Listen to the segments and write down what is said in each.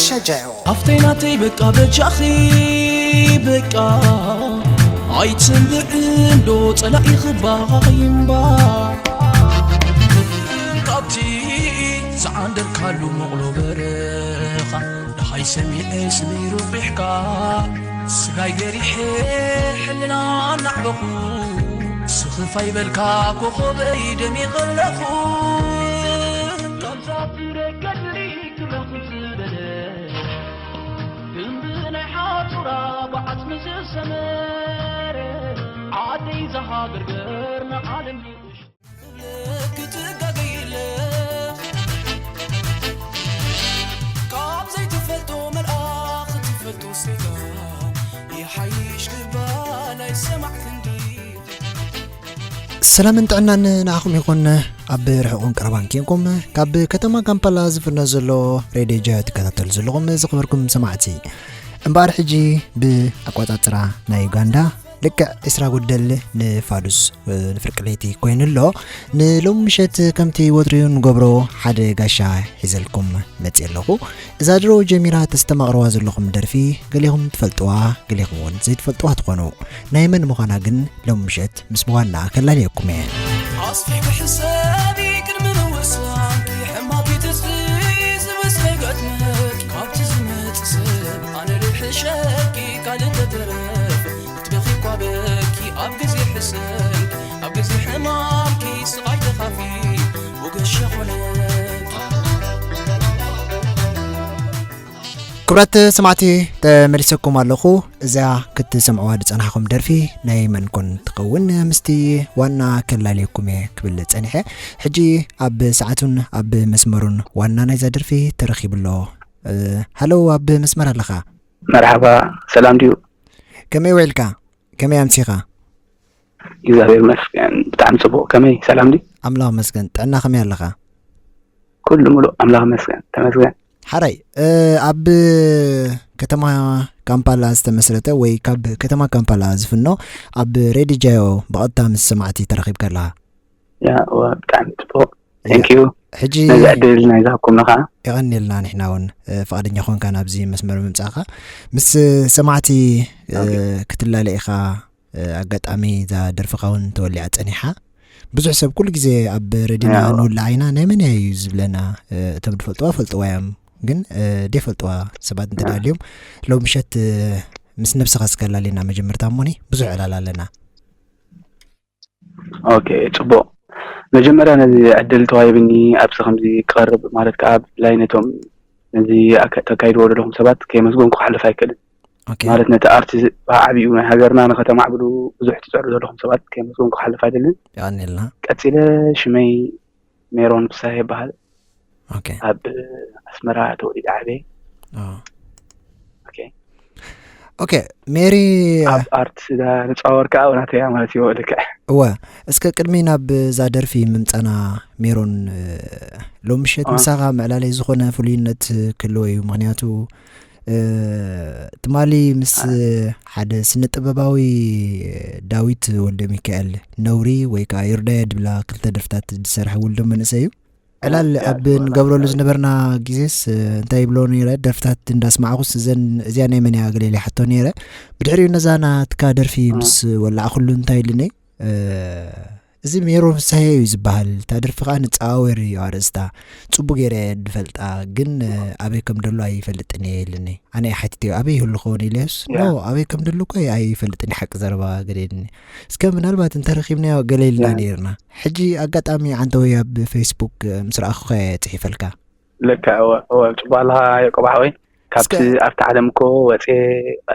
ሸጃዮ ኣፍተይ ናተይ በቃ በጃኺ በቃ ኣይትንብዕ እንዶ ጸላኢ ክባኻ ይምባ ካብቲ ዝዓንደርካሉ መቕሎ በረኻ ደሃይ ሰሚዐ ስመይ ሩቂሕካ ስጋይ ገሪሐ ሕልና እናዕበኹ ስኽፋይ በልካ ኮኾበይ ደሚቐለኹ ካብዛ ትረገድሊ ክረኽብ ዝደለ ግንቢ ናይ ሓጹራ ብዓጽሚ ዝሰመረ ዓደይ ዝሃገርገር ንዓለም ይቑሽ ክትጋገይለ ካብ ዘይትፈልጦ መልኣኽ ትፈልጦ ስጋ ይሓይሽ ክባ ናይ ሰማዕ ክንዲ ሰላምን ጥዕናን ንዓኹም ይኹን። ኣብ ርሑቕን ቀረባን ኬንኩም ካብ ከተማ ካምፓላ ዝፍኖ ዘሎ ሬድዮ ጃዮ ትከታተሉ ዘለኹም ዝኽበርኩም ሰማዕቲ፣ እምበኣር ሕጂ ብኣቋጻጽራ ናይ ዩጋንዳ ልክዕ ዕስራ ጉደል ንፋዱስ ንፍርቂ ለይቲ ኮይኑ ኣሎ። ንሎሚ ምሸት ከምቲ ወትሪኡ ንገብሮ ሓደ ጋሻ ሒዘልኩም መፅእ ኣለኹ። እዛ ድሮ ጀሚራ ተስተማቕርዋ ዘለኹም ደርፊ ገሌኹም ትፈልጥዋ፣ ገሌኹም እውን ዘይትፈልጥዋ ትኾኑ። ናይ መን ምዃና ግን ሎም ምሸት ምስ ምዃንና ከላልየኩም እየ። ኣስፊሕኪ ሕሰቢ ቅድሚ ምውሳንኪ፣ ሕማቂ ትጽቢ ዝብስ ከይገጥመኪ፣ ካብቲ ዝመጽእ ሰብ ኣነ ልሕሸኪ ካልእ ተተረፈ። ክትበኺ እኳ በኪ ኣብ ግዜ ሕሰምኪ፣ ኣብ ግዜ ሕማምኪ ስቓይ ተኻፊ፣ ወገሻ ኾነኪ። ክቡራት ሰማዕቲ፣ ተመሊሰኩም ኣለኹ። እዛ ክትሰምዕዋ ዝጸናሕኩም ደርፊ ናይ መን ኮን ትኸውን? ምስቲ ዋና ከላልየኩም እየ ክብል ጸኒሐ። ሕጂ ኣብ ሰዓቱን ኣብ መስመሩን ዋና ናይዛ ደርፊ ተረኺቡ ኣሎ። እ፣ ሃሎ፣ ኣብ መስመር ኣለኻ? መርሓባ፣ ሰላም ድዩ? ከመይ ውዒልካ? ከመይ ኣምሲኻ? እግዚኣብሔር ይመስገን፣ ብጣዕሚ ጽቡቕ። ከመይ፣ ሰላም ድዩ? ኣምላኽ ይመስገን። ጥዕና ከመይ ኣለኻ? ኩሉ ምሉእ፣ ኣምላኽ ይመስገን፣ ተመስገን። ሓራይ፣ እ፣ ኣብ ከተማ ካምፓላ ዝተመስረተ ወይ ካብ ከተማ ካምፓላ ዝፍኖ ኣብ ሬድዮ ጃዮ ብቐጥታ ምስ ሰማዕቲ ተራኺብካ ኣለኻ? ያ፣ እወ፣ ብጣዕሚ ጽቡቕ። ያ። Thank you። ሕጂ ነዚ ዕድል ናይ ዝሃብኩምና ኸዓ። የቐንየልና፣ ንሕና እውን፣ እ፣ ፍቓደኛ ኾንካ ናብዚ መስመር ምምጻእኻ። ምስ ሰማዕቲ፣ እ፣ ኦኬ። ክትላለ ኢኻ፣ እ፣ ኣጋጣሚ እዛ ደርፍኻ እውን ተወሊዓ ጸኒሓ። ብዙሕ ሰብ ኩሉ ግዜ ኣብ ሬድዮና ያ። ንውላዕ ኢና፣ ናይ መን እያ እዩ ዝብለና? እ፣ እቶም ዝፈልጥዋ ፈልጥዋ እዮም፣ ግን፣ እ፣ ዘይፈልጥዋ ሰባት እንተ ደኣ ያ። ኣልዮም፣ ሎም ምሸት፣ እ፣ ምስ ነብስኻ እስከ ኣላልየና መጀመርታ እሞኒ፣ ብዙሕ ዕላል ኣለና። ኦኬ፣ ጽቡቕ። መጀመርያ ነዚ ዕድል ተዋሂብኒ ኣብዚ ከምዚ ክቐርብ ማለት ከኣ ብፍላይ ነቶም ነዚ ኣከ-፣ ተካይድዎ ዘለኹም ሰባት ከየመስገንኩ ክሓልፍ ኣይክእልን። ኦኬ። ማለት ነቲ ኣርቲ ዝ-፣ ብዓቢኡ ናይ ሃገርና ንኸተማዕብሉ ብዙሕ ትጽዕሩ ዘለኹም ሰባት ከየመስገንኩ ክሓልፍ ኣይደልን። የቐንየልና። ቀጺለ ሽመይ ሜሮን ፍስሃ ይበሃል። ኦኬ። ኣብ ኣስመራ ተወሊደ ዓብየ። ኦ። ኦኬ። ኦኬ፣ ሜሪ ኣብ ኣርት ስጋ ንጻወር ከኣ ናተይ እያ ማለት እዩ ልክዕ። እወ፣ እስከ ቅድሚ ናብ እዛ ደርፊ ምምጻና ሜሮን፣ እ፣ ሎም ምሸት አ። ምሳኻ ምዕላለይ ዝኾነ ፍሉይነት ክህልዎ እዩ። ምኽንያቱ፣ እ፣ ትማሊ ምስ አ። ሓደ ስነ ጥበባዊ ዳዊት ወልደ ሚካኤል ነውሪ ወይ ከኣ ዮርዳየ ድብላ ክልተ ደርፍታት ዝሰርሐ ውልዶ መንእሰይ እዩ። ዕላል ያ፣ ኣብ ጽቡቕ ንገብረሉ ናትካ። ዝነበርና ግዜስ፣ እ፣ እንታይ ይብሎ ነይረ? ደርፍታት እንዳስማዕኹስ እዘን፣ እዚኣ ናይ መን እያ? ገለ ኢለ ይሓቶ ነይረ። ብድሕሪኡ ነዛ ናትካ ደርፊ ዋ። ምስ ወላዕኩሉ እንታይ ኢሉኒ? እ፣ እዚ ሜሮን ፍስሃየ እዩ ዝበሃል። እታ ደርፊ ከኣ ንጸዋወር እዩ ኣርእስታ። ጽቡቕ ገይረ እየ ዝፈልጣ፣ ግን፣ እ፣ ኣበይ ከም ደሎ ኣይፈልጥን እየ ኢሉኒ። ኣነ እየ ሓቲተዮ፣ ኣበይ ይህሉ ክኸውን ኢለዮስ? ያ። ኖ፣ ኣበይ ከም ደሎ እኮ ኣይፈልጥን እየ፣ ሓቂ ዘረባ ገለ ኢሉኒ። እስከ ምናልባት እንተረኺብናዮ ገለ ኢልና ያ። ነይርና። ሕጂ ኣጋጣሚ ዓንተወይ ኣብ ፌስቡክ፣ እ፣ ምስ ረኣኹኻ እየ ጽሒፈልካ። ልክዕ፣ እወ፣ እወ፣ ጽቡቕ ኣለኻ ያቆብ ሓወይ። ካብቲ እስከ ኣብቲ ዓለም እኮ ወጽየ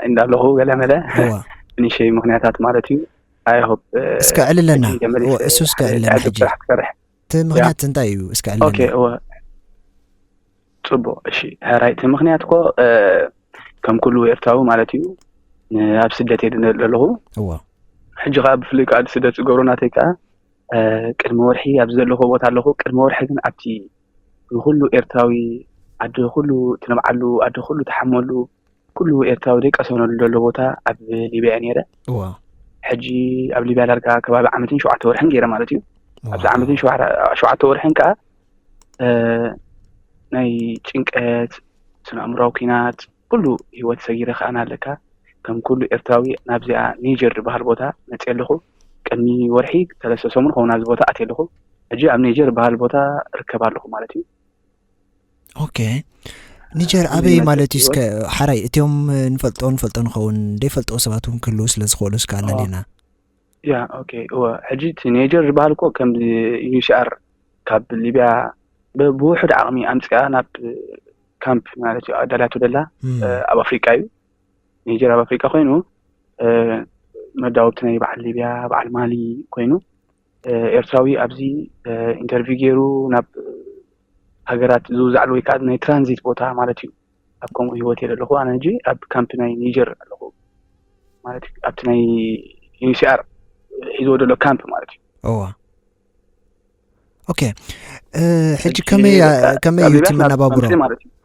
እንዳለኹ ገለ መለ እወ። ብንእሽተይ ምኽንያታት ማለት እዩ። I hope፣ እ፣ እስከ ዕልለና። ሕጂ ተመሊሰ እወ፣ እሱ እስከ ሓደ ዕልለና ዕግብ ሕጂ። ስራሕ ክሰርሕ። እቲ ምኽንያት ያ። እንታይ እዩ? እስከ ዕልለና። ኦኬ፣ እወ። ጽቡቕ፣ እሺ። ሕራይ፣ እቲ ምኽንያት እኮ፣ እ፣ ከም ኩሉ ኤርትራዊ ማለት እዩ፣ ን-፣ ኣብ ስደት እየ ዘለኹ። እወ። ሕጂ ከኣ ብፍላይ ከኣ ስደት ዝገብሮ ናተይ ከኣ፣ እ፣ ቅድሚ ወርሒ ኣብዚ ዘለኹ ቦታ ኣለኹ። ቅድሚ ወርሒ ግን ኣብቲ ንኹሉ ኤርትራዊ ዓዲ ኩሉ ትነብዓሉ፣ ዓዲ ኩሉ ትሓመሉ፣ ኩሉ ኤርትራዊ ደቀሰነሉ ዘሎ ቦታ ኣብ ሊብያ እየ ነይረ። እዋ። ሕጂ ኣብ ሊብያ ዳርጋ ከባቢ ዓመትን ሸውዓተ ወርሕን ገይረ ማለት እዩ። እዋ። ኣብዚ ዓመትን ሸውዓተ፣ ሸውዓተ ወርሕን ከኣ፣ እ፣ ናይ ጭንቀት፣ ስነ ኣእምራዊ ኲናት፣ ኩሉ ህይወት ሰጊረ ከኣ ኣለካ። ከም ኩሉ ኤርትራዊ ናብዚኣ ኒጀር ዝበሃል ቦታ መጽየ ኣለኹ። ቅድሚ ወርሒ ሰለስተ ሰሙን ክኸውን ኣብዚ ቦታ ኣትየ ኣለኹ። ሕጂ ኣብ ኒጀር ዝበሃል ቦታ እርከብ ኣለኹ ማለት እዩ። ኦኬ። ኒጀር ኣበይ ማለት እዩ? እስከ ሓራይ እቲኦም ንፈልጦ ንፈልጦ ንኸውን ዘይፈልጥዎ ሰባት እውን ክህልዉ ስለ ዝኽእሉ እስከ ኣለሊና። ያ ኦኬ። እወ፣ ሕጂ እቲ ኒጀር ዝበሃል እኮ ከምዚ ዩሲኣር ካብ ሊብያ ብውሑድ ዓቕሚ ኣምፅኣ ናብ ካምፕ ማለት እዩ ኣዳልያቶ ደላ ኣብ ኣፍሪቃ እዩ። ኒጀር ኣብ ኣፍሪቃ ኮይኑ መዳውብቲ ናይ በዓል ሊብያ በዓል ማሊ ኮይኑ ኤርትራዊ ኣብዚ ኢንተርቪው ገይሩ ናብ ሃገራት ዝውዛዕሉ ወይ ከዓ ናይ ትራንዚት ቦታ ማለት እዩ። ኣብ ከምኡ ህይወት እየ ዘለኹ። ኣነ ሕጂ ኣብ ካምፕ ናይ ኒጀር ኣለኹ ማለት እዩ። ኣብቲ ናይ ዩሲኣር ሒዝዎ ዘሎ ካምፕ ማለት እዩ። እዋ ኦኬ። ሕጂ ከመይ ከመይ እዩ እቲ መናባብሮ?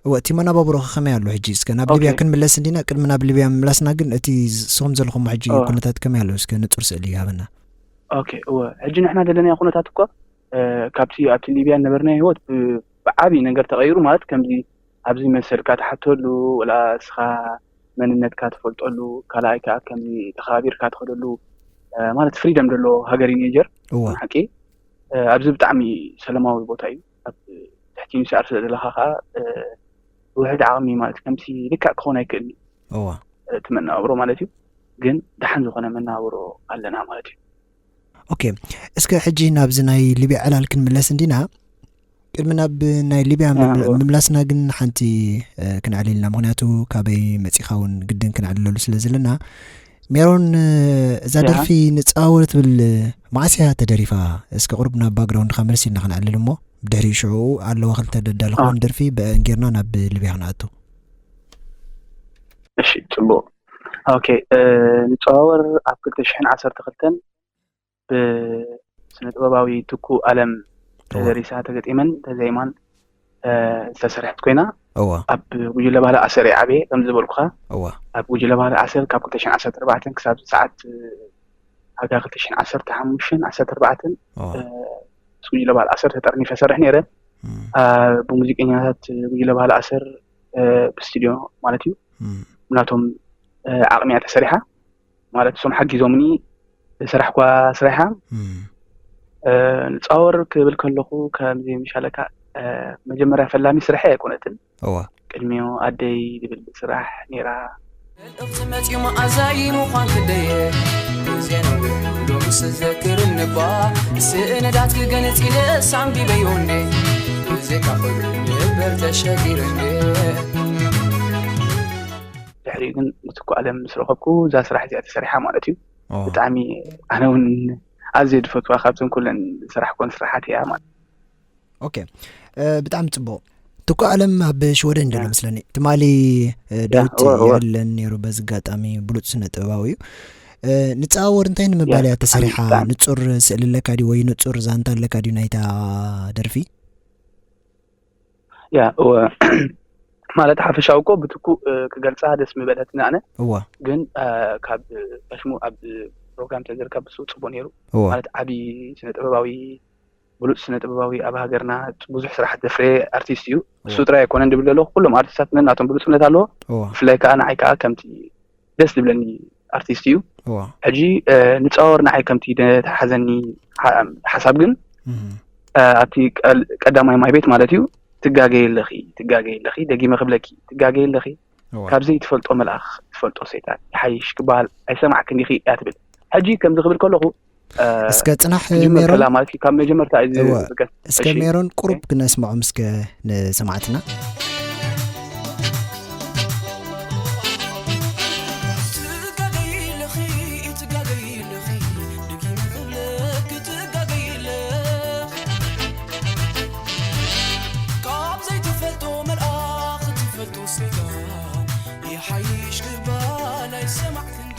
እወ እቲ መናባብሮ ከመይ ኣሎ ሕጂ? እስከ ናብ ሊብያ ክንምለስ እንዲና። ቅድሚ ናብ ሊብያ ምምላስና ግን እቲ ስኹም ዘለኹም ሕጂ ኩነታት ከመይ ኣሎ? እስከ ንጹር ስእሊ ይሃበና። ኦኬ እወ ሕጂ ንሕና ዘለናዮ ኩነታት እኮ ካብቲ ኣብቲ ሊብያ ነበርናዮ ህይወት ብዓብዪ ነገር ተቐይሩ ማለት ከምዚ ኣብዚ መሰልካ ትሓተሉ ወላ እስኻ መንነትካ ትፈልጠሉ ካልኣይ ከዓ ከምዚ ተኸባቢርካ ትኸደሉ ማለት ፍሪደም ዘለዎ ሃገር እዩ ኒጀር። ሓቂ ኣብዚ ብጣዕሚ ሰላማዊ ቦታ እዩ። ኣብ ትሕቲ ዩሲኣር ስለ ዘለኻ ከዓ ብውሕድ ዓቕሚ ማለት ከምቲ ልክዕ ክኸውን ኣይክእልን እዩ እቲ መነባብሮ ማለት እዩ። ግን ደሓን ዝኾነ መነባብሮ ኣለና ማለት እዩ። ኦኬ እስከ ሕጂ ናብዚ ናይ ሊብያ ዕላል ክንምለስ እንዲና። ቅድሚ ናብ ናይ ሊብያ ምምላስና ግን ሓንቲ ክንዕልልና፣ ምክንያቱ ካበይ መፂኻ እውን ግድን ክንዕልለሉ ስለ ዘለና። ሜሮን እዛ ደርፊ ንፃወር ትብል መዓስ እያ ተደሪፋ? እስከ ቁሩብ ናብ ባክግራውንድካ መልሲ ኢልና ክንዕልል እሞ ብድሕሪ ሽዑ ኣለዋ ክልተ ደዳለኹን ደርፊ ብአን ጌርና ናብ ሊብያ ክንኣቱ። እሺ ፅቡቅ። ኦኬ ንፀዋወር ኣብ ክልተ ሽሕን ዓሰርተ ክልተን ብስነ ጥበባዊ ትኩ ኣለም ተደሪሳ ተገጢመን ተዘይማን ዝተሰርሐት ኮይና እዋ ኣብ ጉጅለ ባህሊ ኣሰር እየ ዓብየ ከም ዝበልኩኻ እዋ ኣብ ጉጅለ ባህሊ ኣሰር ካብ ክልተ ሽሕን ዓሰርተ ኣርባዕተን ክሳብ ሰዓት ኣጋ ክልተ ሽሕን ዓሰርተ ሓሙሽተን ዓሰርተ ኣርባዕተን እዋ ምስ ጉጅለ ባህሊ ኣሰር ተጠርኒፈ ሰርሕ ነይረ። እም፣ ብሙዚቀኛታት ጉጅለ ባህሊ ኣሰር ብስቱድዮ ማለት እዩ እም፣ ናቶም ዓቕሚ እያ ተሰሪሓ። ማለት እሶም ሓጊዞምኒ ዝሰራሕኳ ስራሓ እም፣ ንፃወር ክብል ከለኹ ከምዚ ምሻለካ መጀመርያ ፈላሚ ስርሐ ኣይኮነትን። እዋ ቅድሚዮ ኣደይ ዝብል ስራሕ ነይራ። መልእኽቲ መፂኡ መኣዛይ ምዃን ክደየ ግዜ ነዊሕ ሎምስ ዘክርኒ እባ ስእነታት ክገንፅ ኢለ ሳንቢበዮ እንዴ ብዘይካ ኾይኑ ንበር ተሸጊረ እንዴ ድሕሪኡ ግን ንትኩ ኣለም ምስ ረኸብኩ እዛ ስራሕ እዚኣ ተሰሪሓ ማለት እዩ። ኦ፣ ብጣዕሚ ኣነ እውን ኣዝየ ዝፈትዋ ካብዘን ኩለን ዝሰራሕኮን ስራሓት እያ ማለት ኦኬ። ብጣዕሚ ፅቡቅ። ትኩ ኣለም ኣብ ሽወደን ዘሎ መስለኒ ትማሊ ዳዊት የለን ነይሩ። በዚ ኣጋጣሚ ብሉፅ ስነ ጥበባዊ እዩ። ንፃወር እንታይ ንምባል እያ ተሰሪሓ? ንፁር ስእሊ ኣለካ ድዩ ወይ ንፁር ዛንታ ኣለካ ድዩ ናይታ ደርፊ? ያ እወ ማለት ሓፈሻዊ እኮ ብትኩ ክገልፃ ደስ ምበለትኒ ኣነ እዋ ግን ካብ ቀሽሙ ኣብ ፕሮግራም ተዘርካ ብሱ ፅቡቅ ነይሩ እዋ ማለት ዓብዪ ስነ ጥበባዊ ብሉፅ ስነ ጥበባዊ ኣብ ሃገርና ብዙሕ ስራሕ ዘፍረየ ኣርቲስት እዩ። እሱ ጥራይ ኣይኮነን ድብል ዘለኹ ኩሎም ኣርቲስታት ነናቶም ብሉፅነት ኣለዎ። እዋ ብፍላይ ከዓ ንዓይ ከዓ ከምቲ ደስ ዝብለኒ ኣርቲስት እዩ። እዋ ሕጂ ንፃወር ንዓይ ከምቲ ደተሓዘኒ ሓሳብ ግን ኣብቲ ቀዳማይ ማይ ቤት ማለት እዩ ትጋገይ ኣለኺ ትጋገይ ኣለኺ ደጊመ ክብለኪ ትጋገይ ኣለኺ እዋ ካብ ዘይትፈልጦ መልኣኽ ትፈልጦ ሰይጣን ይሓይሽ ክበሃል ኣይሰማዕክን ዲኺ እያ ትብል። ሕጂ ከምዚ ክብል ከለኹ እስከ ፅናሕ ሜሮን ማለት ካብ መጀመርታ እዩ እስከ ሜሮን ቁሩብ ክነስምዖም እስከ ንሰማዕትና።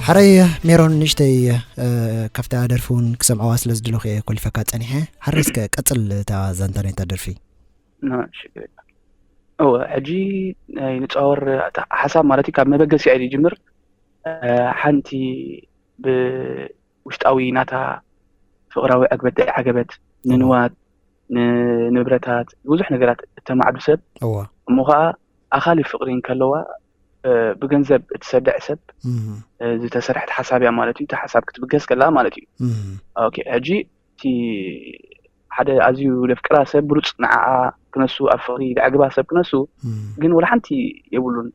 ሓረይ ሜሮን ንእሽተይ ካብታ ደርፊ እውን ክሰምዐዋ ስለ ዝደለኹ እየ ኮሊፈካ ፀኒሐ። ሓረይ እስከ ቀፅል እታ ዛንታ ናይታ ደርፊ። እወ ሕጂ ናይ ንፃወር ሓሳብ ማለት እዩ ካብ መበገሲ ኣይ ዝጅምር ሓንቲ ብውሽጣዊ ናታ ፍቕራዊ ዕግበት ደይ ዓገበት ንንዋት ንንብረታት ብዙሕ ነገራት እተማዕዱ ሰብ እሞ ከዓ ኣኻሊ ፍቕሪ እንከለዋ፣ እ፣ ብገንዘብ እትሰድዕ ሰብ፣ እም፣ እ፣ ዝተሰርሐት ሓሳብ እያ ማለት እዩ። እቲ ሓሳብ ክትብገስ ከላ ማለት እዩ። እም፣ ኦኬ፣ ሕጂ እቲ ሓደ ኣዝዩ ዘፍቅራ ሰብ ብሉጽ ንዓኣ ክነሱ፣ ኣብ ፍቕሪ ዘዕግባ ሰብ ክነሱ፣ እም፣ ግን ወላ ሓንቲ የብሉን።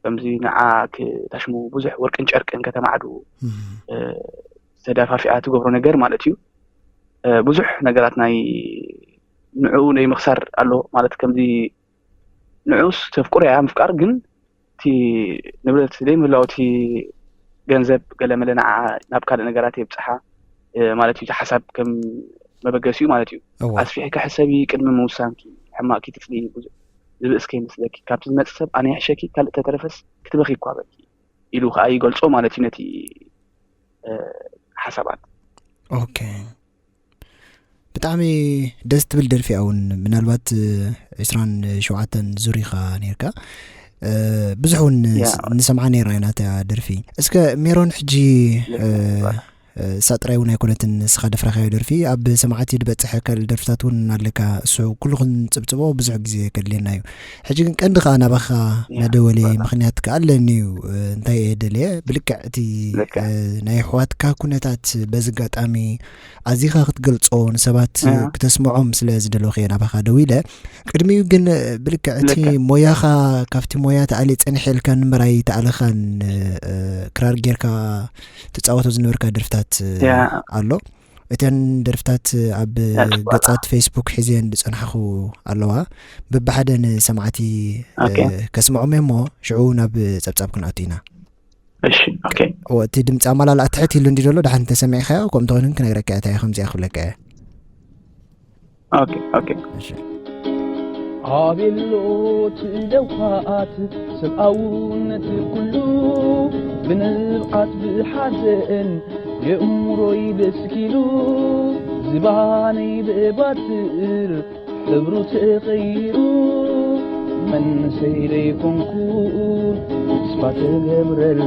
ከምዚ ንዓ ክታሽሙ ብዙሕ ወርቅን ጨርቅን ከተማዕዱ፣ እም፣ እ፣ ተዳፋፊኣ ትገብሮ ነገር ማለት እዩ። እ፣ ብዙሕ ነገራት ናይ ንዕኡ ናይ ምኽሳር ኣሎ ማለት ከምዚ ንዑስ ተፍቅሮ እያ ምፍቃር፣ ግን እቲ ንብረት ዘይምህላው እቲ ገንዘብ ገለመለ ንዓ ናብ ካልእ ነገራት የብጽሓ፣ እ፣ ማለት እዩ። እቲ ሓሳብ ከም መበገሲኡ ማለት እዩ። እዋ። ኣስፊሕኪ ሕሰቢ ቅድሚ ምውሳንኪ፣ ሕማቕኪ ትጽልኢ፣ ብዙ ዝብእስ ከይመስለኪ፣ ካብቲ ዝመጽእ ሰብ ኣነ ይሕሸኪ፣ ካልእ ተተረፈስ ክትበኺ እኳ በኪ ኢሉ ከኣ ይገልጾ ማለት እዩ ነቲ፣ እ፣ ሓሳባት። ኦኬ። ብጣዕሚ ደስ ትብል ደርፊ እያ እውን። ምናልባት፣ እ፣ ዕስራን ሸውዓተን ዙር ኢኻ ነይርካ። እ፣ ብዙሕ እውን ያ። ንስ-፣ ንሰምዓ ነይርና ኢና እታ ደርፊ። እስከ ሜሮን ሕጂ፣ ልክዕ። እ፣ እ፣ እሳ ጥራይ እውን ኣይኮነትን ንስኻ ደፍራኻዮ ደርፊ። ኣብ ሰማዕቲ ዝበጽሐ ካልእ ደርፍታት እውን ኣለካ። እሱ ኩሉ ክንጽብጽቦ ብዙሕ ግዜ ከድልየና እዩ። ሕጂ ግን ቀንዲ ከኣ ናባኻ ያ፣ ናደወለ በጣም። ምኽንያት ከኣ ኣለኒ እዩ። እ፣ እንታይ እየ ደልየ? ብልክዕ እቲ፣ ልክዕ። እ፣ ናይ ኣሕዋትካ ኩነታት በዚ ኣጋጣሚ ኣዚኻ ክትገልጾ ንሰባት ያ። ክተስምዖም ስለ ዝደለኹ እየ ናባኻ ደዊለ። ቅድሚኡ ግን ብልክዕ እቲ ልክዕ። ሞያኻ ካብቲ ሞያ ተኣልየ ጸኒሐ ኢልካ እምበር ኣይተኣለኻን። እ፣ ክራር ጌርካ ትጻወቶ ዝነበርካ ደርፍታት፣ እ፣ ያ። ኣሎ። እተን ደርፍታት ኣብ ያ፣ ጽቡቕ። ገጻት ፌስቡክ ሒዘን ዝጸናሕኹ ኣለዋ። በብሓደ ንሰማዕቲ፣ እ፣ ኦኬ። ከስምዖም እየ እሞ ሽዑ ናብ ጸብጻብ ክንኣቱ ኢና። እሺ፣ ኦኬ። እወ፣ እቲ ድምፂ ኣመላልኣ ትሕት ኢሉ እንዲ ዘሎ ደሓን እንተሰሚዕካዮ፣ ከምኡ እንተኾይኑ ክነግረካ እየ፣ እንታይ ከምዚኣ ክብለካ እየ። ኦኬ፣ ኦኬ። እሺ። ኣቤሎ ትእደውካት ሰብኣውነት ኩሉ ብንብዓት ብሓዘን የእምሮይ በስኪሉ ዝባነይ ብእባትር ሕብሩ ተቐይሩ መንሰይ ደይኮንኩ ተስፋ ተገብረሉ።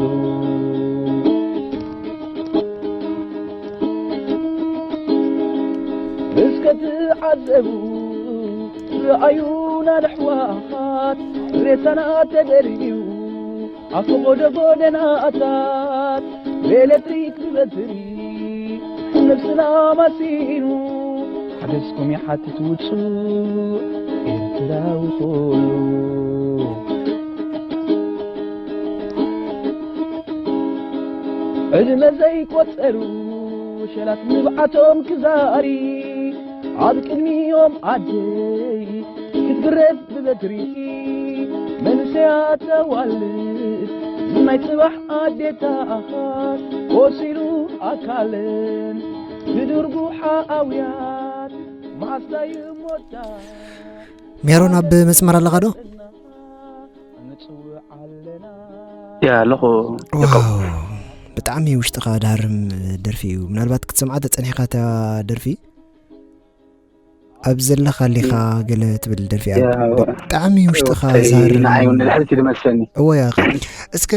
እስከ ትዓዘቡ ረኣዩ ናድሕዋኻት ሬሳና ተደርብዩ ኣብ ፈቐዶ ጎደናታት ብኤሌክትሪክ ብበትሪ ነብስና ማሲኑ ሓገዝኩም ይሓትት ውጹዕ ኤርትራዊ ኩሉ። ዕድመ ዘይቆጸሩ ሸላት ንብዓቶም ክዛሪ ኣብ ቅድሚኦም ኣደይ ክትግረፍ ብበትሪ መንሰያ ተዋልድ ናይ ጽባሕ ኣዴታት ቆሲሉ ኣካለን ብድርጉሓ ኣውያት መዓስታ ይሞታ። ሜሮን ኣብ መስመር ኣለኻ ዶ? ንጽውዕ ኣለና። ያ ኣለኹ። ዋው፣ ብጣዕሚ ውሽጥኻ ድሃርም ደርፊ እዩ። ምናልባት ክትሰምዓ ተጸኒሕካ እታ ደርፊ ኣብ ዘለኻ ኣሊኻ ገለ ትብል ደርፊ እያ። ያ፣ ብጣዕሚ ውሽጥኻ እንታይ ዝሃርም። ንዓይ እውን ንድሕሪት እዩ ዝመልሰኒ። እወ፣ ያኸ። እስከ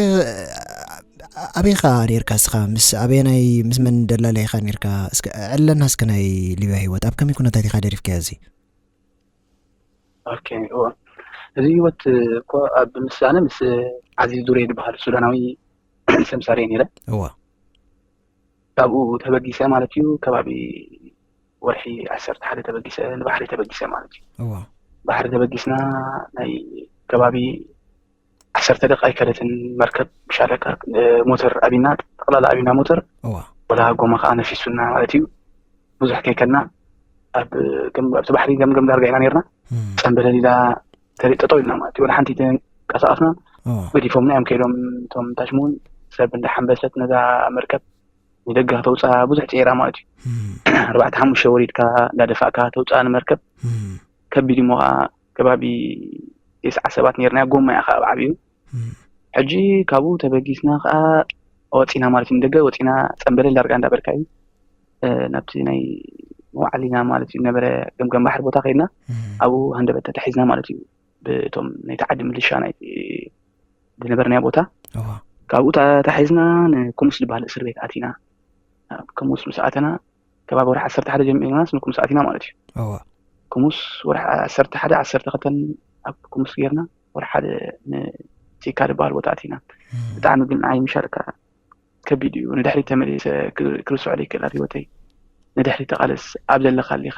ኣበይ ኢኻ ነይርካ እስኻ? ምስ ኣበየናይ፣ ምስ መን ደላላይ ኢኻ ነይርካ? እስከ ዕለና እስከ ናይ ሊብያ ህይወት ኣብ ከመይ ኩነታት ኢኻ ደሪፍካዮ እዚ? ኦኬ፣ እወ። እዚ ህይወት እኮ ኣብ ምስጋና ምስ ዓዚዝ ዱሬ ዝበሃል ሱዳናዊ ሰምሳሪ እየ ነይረ። እወ። ካብኡ ተበጊሰ ማለት እዩ፣ ከባቢ ወርሒ ዓሰርተ ሓደ ተበጊሰ፣ ንባሕሪ ተበጊሰ ማለት እዩ። እወ። ባሕሪ ተበጊስና ናይ ከባቢ ዓሰርተ ደቂቕ ኣይከደትን መርከብ ብሻለቃ፣ እ፣ ሞተር ኣቢና፣ ጠቕላላ ኣቢና ሞተር፣ እዋ። ወላ ጎማ ከኣ ነፊሱና ማለት እዩ። ብዙሕ ከይከድና ኣብ ገም-፣ ኣብቲ ባሕሪ ገምገም ዳርጋ ኢና ነርና። እም። ጸምበለል ኢላ ተሪ-፣ ጠጠው ኢልና ማለት እዩ። ወላ ሓንቲ ተንቀሳቐስና እዋ። ገዲፎምና እዮም ከይዶም። እቶም ታሽሙን ሰብ እንዳሓንበሰት ነዛ መርከብ ንደገ ከተውፅኣ ብዙሕ ጸይራ ማለት እዩ። እም። ኣርባዕተ ሓሙሽተ ወሪድካ እንዳደፋእካ ተውፅኣ ንመርከብ። እም። ከቢድ እሞ ከኣ ከባቢ ተስዓ ሰባት ነርና፣ ጎማ እያ ከኣ ብዓቢኡ። እም። ሕጂ ካብኡ ተበጊስና ከኣ ወጺና ማለት እዩ፣ ንደገ ወጺና፣ ጸምበለል ዳርጋ እንዳበልካ እዩ። እ፣ ናብቲ ናይ መዋዕሊና ማለት እዩ፣ ነበረ ገምገም ባሕሪ ቦታ ከይድና፣ እም። ኣብኡ ሃንደበት ተታሒዝና ማለት እዩ፣ ብቶም ናይቲ ዓዲ ምልሻ ናይ ዝነበርናዮ ቦታ። እዋ። ካብኡ ተታሒዝና ንኩሙስ ዝበሃል እስር ቤት ኣቲና። ኣብ ኩሙስ ምስ ኣተና፣ ከባቢ ወርሒ ዓሰርተ ሓደ ጀሚርናስ ንኩሙስ ኣቲና ማለት እዩ። እዋ። ኩሙስ ወርሒ ዓሰርተ ሓደ፣ ዓሰርተ ክልተ ኣብ ኩሙስ ጌርና፣ ወርሓደ ንቲካ ዝበሃል ቦታ ኣቲና። ብጣዕሚ ግን ንዓይ ምሻልካ ከቢድ እዩ። ንድሕሪት ተመሊሰ ክር- ክርስዖ ዘይክእል ኣብ ህይወተይ። ንድሕሪት ተቓለስ ኣብ ዘለኻሉ ኢኻ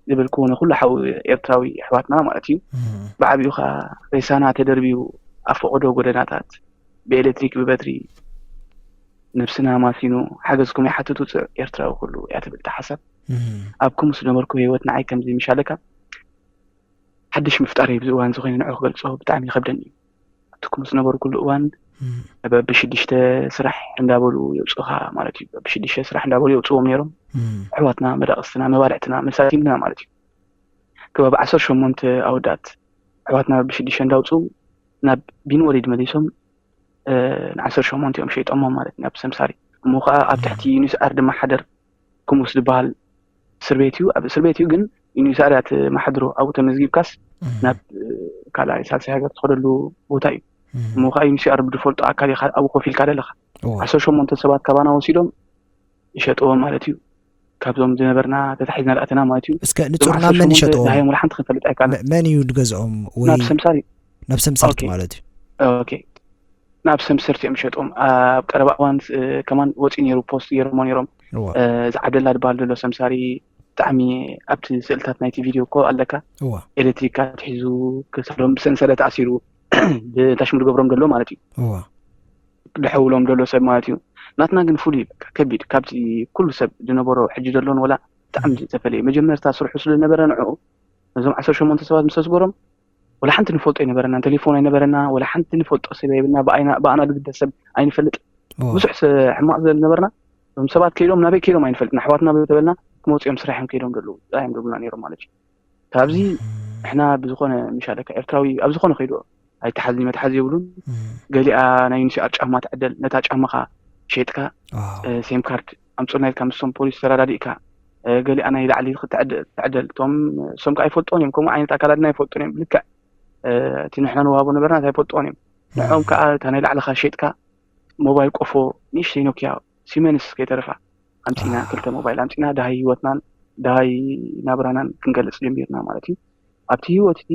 ዝበልክዎ ንኩሉ ሓው ኤርትራዊ ኣሕዋትና ማለት እዩ። ብዓቢኡ ኸኣ ሬሳና ተደርብዩ ኣብ ፈቐዶ ጎደናታት ብኤሌክትሪክ ብበትሪ ነብስና ማሲኑ ሓገዝኩም ይሓትት ውፅዕ ኤርትራዊ ኩሉ እያ ትብል እታ ሓሳብ። ኣብ ክሙስ ዝነበርኩ ህይወት ንዓይ ከምዚ ምሻለካ ሓድሽ ምፍጣር እዩ። ብዚ እዋን እዚ ኮይኑ ንዑ ክገልጾ ብጣዕሚ ይኸብደኒ እዩ። ኣብቲ ክሙስ ዝነበርኩሉ እዋን በብሽዱሽተ ስራሕ እንዳበሉ የውፅኡኻ ማለት እዩ። በብሽዱሽተ ስራሕ እንዳበሉ የውፅዎም ነይሮም። ኣሕዋትና፣ መዳቕስትና፣ መባልዕትና፣ መሳኪንና ማለት እዩ። ከባቢ ዓሰርተ ሸሞንተ ኣወዳት ኣሕዋትና በብሽዱሽተ እንዳውፅኡ ናብ ቢንወሊድ መሊሶም ንዓሰርተ ሸሞንተ እዮም ሸይጦሞም ማለት እዩ ናብ ሰምሳሪ። እሞ ከዓ ኣብ ትሕቲ ዩኒስኣር ድማ ሓደር ክሙስ ዝበሃል እስር ቤት እዩ። ኣብ እስር ቤት እዩ ግን ዩኒስኣር እያ ትመሓድሮ። ኣብኡ ተመዝጊብካስ ናብ ካልኣይ ሳልሳይ ሃገር ትኸደሉ ቦታ እዩ። እሞ ከዓ ዩኒስኣር ብድፎልጦ ኣካል ኢኻ ኣብኡ ኮፍ ኢልካ ዘለኻ። ዓሰርተ ሸሞንተ ሰባት ካባና ወሲዶም ይሸጥዎም ማለት እዩ። ካብዞም ዝነበርና ተታሒዝና ዳእተና ማለት እዩ። እስከ ንጹር ናብ መን ይሸጥዎም? ዳሃዮም ወላ ሓንቲ ክንፈልጥ ኣይከኣልና። መ- መን እዩ ዝገዝኦም? ወይ ናብ ሰምሳሪ። ናብ ሰምሰርት ኦኬ። ማለት እዩ። ኦኬ። ናብ ሰምሰርት እዮም ይሸጥዎም። ኣብ ቀረባ እዋን እ፣ ከማን ወፂኡ ነይሩ፣ ፖስት ገይሮሞ ነይሮም። እዋ። እ፣ እዚ ዓብደላ ዝበሃል ዘሎ ሰምሳሪ ብጣዕሚ ኣብቲ ስእልታት ናይቲ ቪድዮ እኮ ኣለካ። እዋ። ኤሌክትሪክ ኣትሒዙ ክሳዶም ብሰንሰለት ኣሲሩ ብታሽሙ ዝገብሮም ዘሎ ማለት እዩ። እዋ። ደሐውሎም ዘሎ ሰብ ማለት እዩ። ናትና ግን ፍሉይ በቃ ከቢድ ካብቲ ኩሉ ሰብ ዝነበሮ ሕጂ ዘሎን ወላ ብጣዕሚ ዝተፈለየ። መጀመርታ ስርሑ ስለ ዝነበረ ንዕኡ ነዞም ዓሰርተ ሸሞንተ ሰባት ምስ ኣስገሮም ወላ ሓንቲ ንፈልጦ ኣይነበረና፣ ቴሌፎን ኣይነበረና፣ ወላ ሓንቲ ንፈልጦ ሰብ ኣይብልና፣ ብኣይና ብኣና ዝግደስ ሰብ ኣይንፈልጥ። እዋ። ብዙሕ ስ- ሕማቕ ዝነበርና እዞም ሰባት ከይዶም ናበይ ከይዶም ኣይንፈልጥን። ኣሕዋትና ናበይ ተበልና ክመፁ እዮም ስራሕ እዮም ከይዶም ዘለዉ ጥራይ እዮም ዝብሉና ነይሮም ማለት እዩ። ካብዚ ንሕና ብዝኾነ ምሻለካ ኤርትራዊ ኣብ ዝኾነ ከይዶ ኣይተሓዝኒ መትሓዚ የብሉን። ገሊኣ ናይ ዩኒሲኣር ጫማ ትዕደል፣ ነታ ጫማኻ ሸይጥካ ዋው። እ፣ ሴም ካርድ ኣምፁልና ኢልካ ምስቶም ፖሊስ ተረዳዲእካ እ፣ ገሊኣ ናይ ላዕሊ ክትዕደ- ትዕደል እቶም እሶም ከዓ ኣይፈልጦን እዮም። ከምኡ ዓይነት ኣካላትና ኣይፈልጡን እዮም። ልክዕ እ፣ እቲ ንሕና ንዋሃቦ ነበርና ኣይፈልጦን እዮም። ንዕኦም ከዓ እታ ናይ ላዕልኻ ሸይጥካ ሞባይል ቆፎ ንእሽተይ ኖኪያ ሲመንስ ከይተረፋ ኣምፂና ክልተ ሞባይል ኣምፂና ድሃይ ህይወትናን ድሃይ ናብራናን ክንገልፅ ጀሚርና ማለት እዩ። ኣብቲ ህይወት እቲ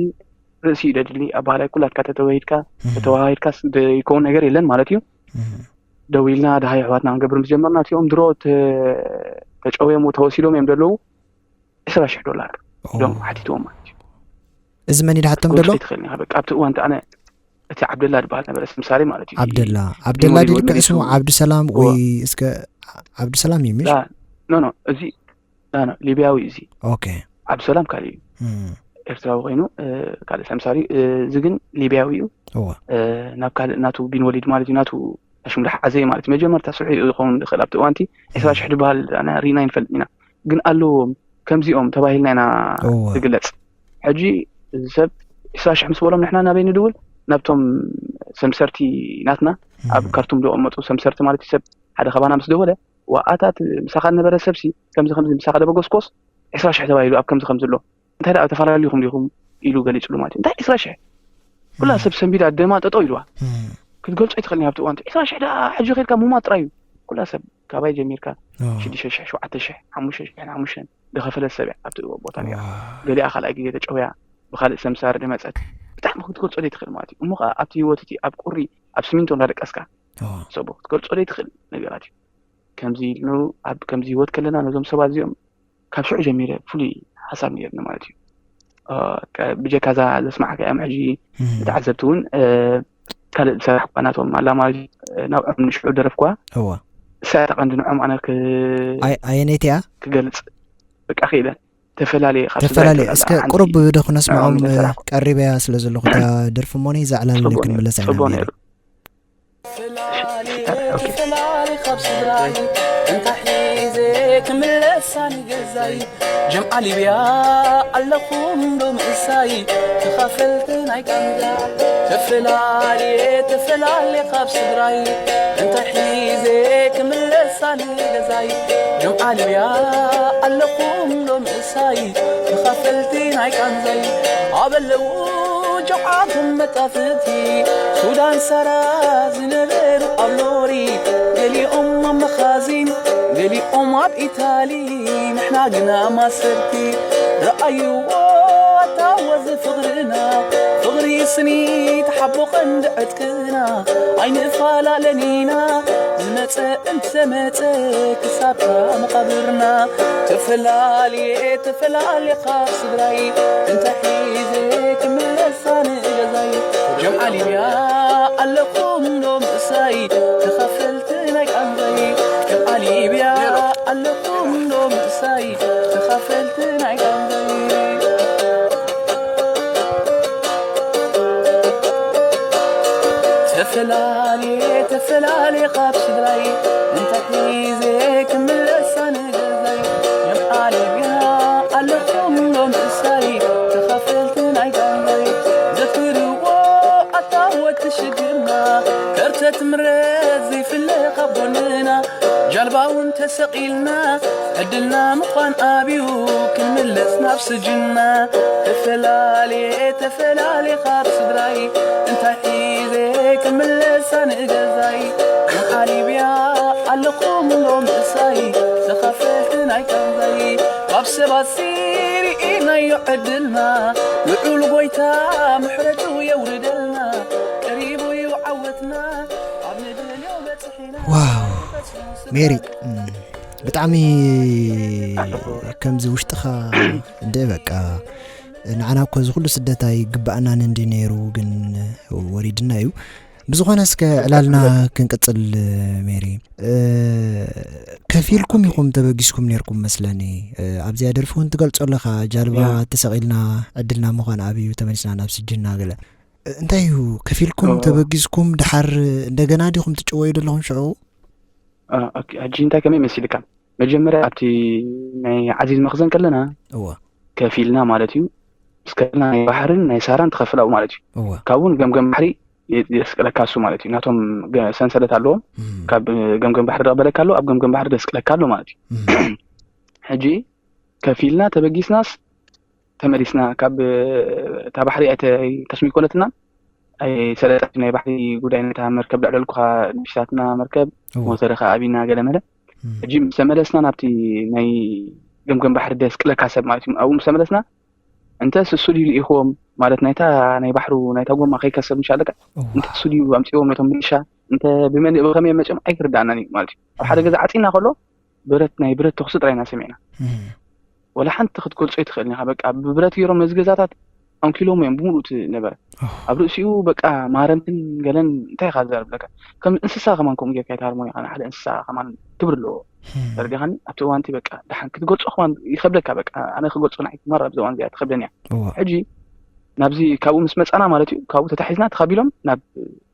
ርእሲ እዩ ደድሊ ኣባህላይ ኩላትካ ተተወሂድካ ተተዋሂድካ ይከውን ነገር የለን ማለት እዩ። ደው ኢልና ድሃይ ኣሕዋትና ክንገብር ምስ ጀመርና እቲኦም ድሮ ተ- ተጨውዮም ተወሲዶም እዮም ዘለዉ ዕስራ ሽሕ ዶላር ኦም ሓቲትዎም ማለት እዩ። እዚ መን ይድሓቶም ዘሎ? ትኽእል ኢኻ። በቃ ኣብቲ እዋን ኣነ እቲ ዓብደላ ዝበሃል ነበረ ስምሳሪ ማለት እዩ። ዓብደላ ዓብደላ ድልካ ስሙ ዓብዱ ሰላም ወይ እስከ ዓብዱ ሰላም እዩ ምሽ? ኖ ኖ እዚ ኖ ኖ ሊቢያዊ እዚ። ኦኬ። ዓብዱ ሰላም ካልእ እዩ። ኤርትራዊ ኮይኑ ካልእ ሰምሳሪ እዚ ግን ሊቢያዊ እዩ። እዋ ናብ ካልእ ናቱ ቢን ወሊድ ማለት እዩ ናቱ ኣሽሙ ዝሓዘ ማለት እዩ። መጀመርታ ስርሑ እዩ ዝኸውን ዝኽእል ኣብቲ እዋንቲ ዕስራ ሽሕ ዝበሃል ኣነ ርኢና ይንፈልጥ ኢና። ግን ኣለዎም ከምዚኦም ተባሂልና ኢና እወ። ዝግለጽ። ሕጂ እዚ ሰብ ዕስራ ሽሕ ምስ በሎም ንሕና ናበይ ንድውል? ናብቶም ሰምሰርቲ ናትና ኣብ እም። ካርቱም ዝቐመጡ ሰምሰርቲ ማለት እዩ። ሰብ ሓደ ካባና ምስ ደወለ ዋኣታት ምሳኻ ዝነበረ ሰብሲ ከምዚ ከምዚ ምሳኻ ደበገስኮስ ዕስራ ሽሕ ተባሂሉ ኣብ ከምዚ ከምዚ ኣሎ እንታይ ደኣ ተፈላለዩኹም ዲኹም ኢሉ ገሊጽሉ ማለት እዩ። እንታይ ዕስራ ሽሕ ኩላ ሰብ ሰንቢዳ ደማ ጠጠው ኢልዋ ክትገልጾ ኣይትኽእልን ኣብቲ እዋን ዕስራ ሽሕ ደኣ ሕጂ ኸድካ ሙማት ጥራይ እዩ። ኩላ ሰብ ካባይ ጀሚርካ ሽዱሽተ ሽሕ ሸውዓተ ሽሕ ሓሙሽተ ሽሕ ሓሙሽተ ዝኸፈለ ሰብ እያ ኣብቲ ቦታ ነራ። ገሊኣ ካልኣይ ግዜ ተጨውያ ብካልእ ሰምሳሪ ዝመጸት ብጣዕሚ ክትገልጾ ዘይትኽእል ማለት እዩ። እሞ ከዓ ኣብቲ ህይወት እቲ ኣብ ቁሪ ኣብ ስሚንቶ እንዳደቀስካ ሰቦ ክትገልጾ ዘይትኽእል ነገራት እዩ። ከምዚ ኢሉ ኣብ ከምዚ ህይወት ከለና ነዞም ሰባት እዚኦም ካብ ሽዑ ጀሚረ ፍሉይ ሓሳብ ነይርኒ ማለት እዩ። ብጀካ እዛ ዘስማዕካ እዮም ሕጂ ተዓዘብቲ እውን ካልእ ዝሰራሕ እኳ ናቶም ኣላ ማለት እዩ። ናብዖም ንሽዑ ደረፍኳ እዋ እሳ እታ ቀንዲ ንዖም ኣነ ክ- ኣይ- ኣየነይቲ እያ? ክገልፅ በቃ ክኢለ ተፈላለየ ካብ ስድራ ተፈላለየ ይፈላለ። እስከ ሓንቲ ቁሩብ ዶ ክነስምዖም ንዖም ዝሰራሕ ቀሪበያ ስለ ዘለኹ እታ ደርፊ እሞ ነይ ዛዕላል ጽቡቅ ነይሩ፣ ክንምለስ ኢና ጽቡቅ ነይሩ። ፍላሊ ካብ ስድራይ እንታይ ሒዘ ክምለሳ ንገዛይ ጀምዓ ሊብያ ኣለኹም ዶ ምእሳይ ተኻፈልቲ ናይ ቃንዛ ተፈላልየ ተፈላልየ ካብ ስድራይ እንታይ ሒዘ ክምለሳ ንገዛይ ጀምዓ ሊብያ ኣለኹም ዶ ምእሳይ ተኻፈልቲ ናይ ቃንዛይ ኣበለው ጀምዓቶም መጣፍእቲ ሱዳን ሳራ ዝነበሩ ኣብ ሎሪ ገሊኦም ኣብ መኻዚን ገሊኦም ኣብ ኢታሊ ንሕና ግና ማሰርቲ ረኣይዎ ኣታ ወዚ ፍቕርና ፍቕሪ ስኒት ኣቦ ቀንዲ ዕጥቅና ኣይንፈላለን ኢና፣ ዝመጸ እንተመጸ ክሳብታ መቓብርና። ተፈላልየ ተፈላልየ ካብ ስድራይ፣ እንታይ ሒዘ ክምለሳ ንገዛይ? ጀምዓ ሊብያ ኣለኹም ዶ ምሳይ፣ ተኻፈልቲ ናይ ቃንዛይ? ጀምዓ ሊብያ ኣለኹም ዶ ምሳይ፣ ተኻፈልቲ ናይ ቃንዛይ? ተፈላልየ ተፈላልየ ካብ ስድራይ፣ እንታይ ሒዘ ክምለሳ ንገዛይ? ጀምዓ ሊብያ ኣለኹም ዶ ምሳይ፣ ተኻፈልቲ ናይ ቃንዛይ? ዘክርዎ ኣታ ወዲ ሽግርና፣ ከርተት ምረት ዘይፍለ ካብ ጎንና። ጃልባ እውን ተሰቒልና፣ ዕድልና ምዃን ኣብዩ፣ ክንምለስ ናብ ስጅንና። ተፈላልየ ተፈላልየ ካብ ስድራይ፣ እንታይ ሒዘ ክምለሳ ንገዛይ? ጀምዓ ሊብያ ኣለኹም ዶ ምሳይ፣ ተኻፈልቲ ናይ ቃንዛይ? ካብ ሰባት ሲሪእናዮ ዕድልና፣ ልዑል ጎይታ ምሕረቱ የውርደልና። ቀሪቡ እዩ ዓወትና፣ ኣብ ንደልዮ በጽሒና። ዋው ሜሪ፣ እም፣ ብጣዕሚ ከምዚ ውሽጥኻ እንደ በቃ ንዓና እኮ እዚ ኩሉ ስደት ኣይግባኣናን እንዲ ነይሩ፣ ግን ወሪድና እዩ። ብዝኾነ እስከ ዕላልና ክንቅጽል። ሜሪ፣ እ፣ ከፊልኩም ኢኹም ተበጊስኩም ነርኩም መስለኒ። እ፣ ኣብዚኣ ደርፊ እውን ትገልጾ ኣለኻ፣ ጃልባ ተሰቒልና ዕድልና ምዃን ኣብዩ፣ ተመሊስና ናብ ስጅንና ገለ። እ፣ እንታይ እዩ ከፊልኩም ተበጊስኩም ድሓር እንደገና ዲኹም ትጭወዩ ዘለኹም ሽዑ? ኦኬ፣ ሕጂ እንታይ ከመይ መሲልካ? መጀመርያ ኣብቲ ናይ ዓዚዝ መኽዘን ከለና እወ ከፊልና ማለት እዩ። ምስ ከፊልና ናይ ባሕርን ናይ ሳራን ትኸፍል ኣብኡ ማለት እዩ። እወ ካብኡ ንገምገም ባሕሪ የ- የስቅለካ እሱ ማለት እዩ። ናቶም ገ- ሰንሰለት ኣለዎም። እም፣ ካብ ገምገም ባሕሪ ደቕበለካ ኣሎ፣ ኣብ ገምገም ባሕሪ ደስቅለካ ኣሎ ማለት እዩ። እም፣ ሕጂ ከፊልና ተበጊስናስ ተመሊስና ካብ እታ ባሕሪ ኣይተ- ኣይተስሚኮነትና ኣይሰለጠት ናይ ባሕሪ ጉዳይ ነታ መርከብ ደዕለልኩኻ ድሽታትና መርከብ እወ ሞተረ ከኣቢና ገለ መለ እም፣ ሕጂ ምስ ተመለስና ናብቲ ናይ ገምገም ባሕሪ ደስቅለካ ሰብ ማለት እዩ ኣብኡ ምስ ተመለስና እንተ ስሱ ድዩ ልኢኽዎም ማለት ናይታ ናይ ባሕሩ ናይታ ጎማ ከይከሰብ ምሻለካ እወ እንተ ስሱ ድዩ ኣምፅዎም ነቶም ምልሻ እንተ ብመን ብኸመይ መፅኦም ኣይክርዳእናን እዩ ማለት እዩ ኣብ ሓደ እም፣ ገዛ ዓፂና ከሎ ብረት ናይ ብረት ተኽሲ ጥራይና ሰሚዕና እም፣ ወላ ሓንቲ ክትገልጾ ኣይትኽእልን ኢኻ። በቃ ብብረት ገይሮም ነዚ ገዛታት ኣንኪሎሞ እዮም ብምሉእ እቲ ነበረ። ኣብ ርእሲኡ በቃ ማረምትን ገለን እንታይ ኢኻ ትዛረብ ዘለካ? ከም እንስሳ ከማን ከምኡ ጌርካ ኣይትሃርሞን ኢኻ ንሓደ እንስሳ ከማን ክብሪ ኣለዎ። ተረዲኻኒ? ኣብቲ እዋን እቲ በቃ ደሓን ክትገልጾ ከማን ይኸብደካ በቃ ኣነ ክገልጾ ንዓይ ማራ ኣብዚ እዋን እዚኣ ትኸብደኒ እያ። ሕጂ ናብዚ ካብኡ ምስ መጻና ማለት እዩ ካብኡ ተታሒዝና ተኻቢሎም ናብ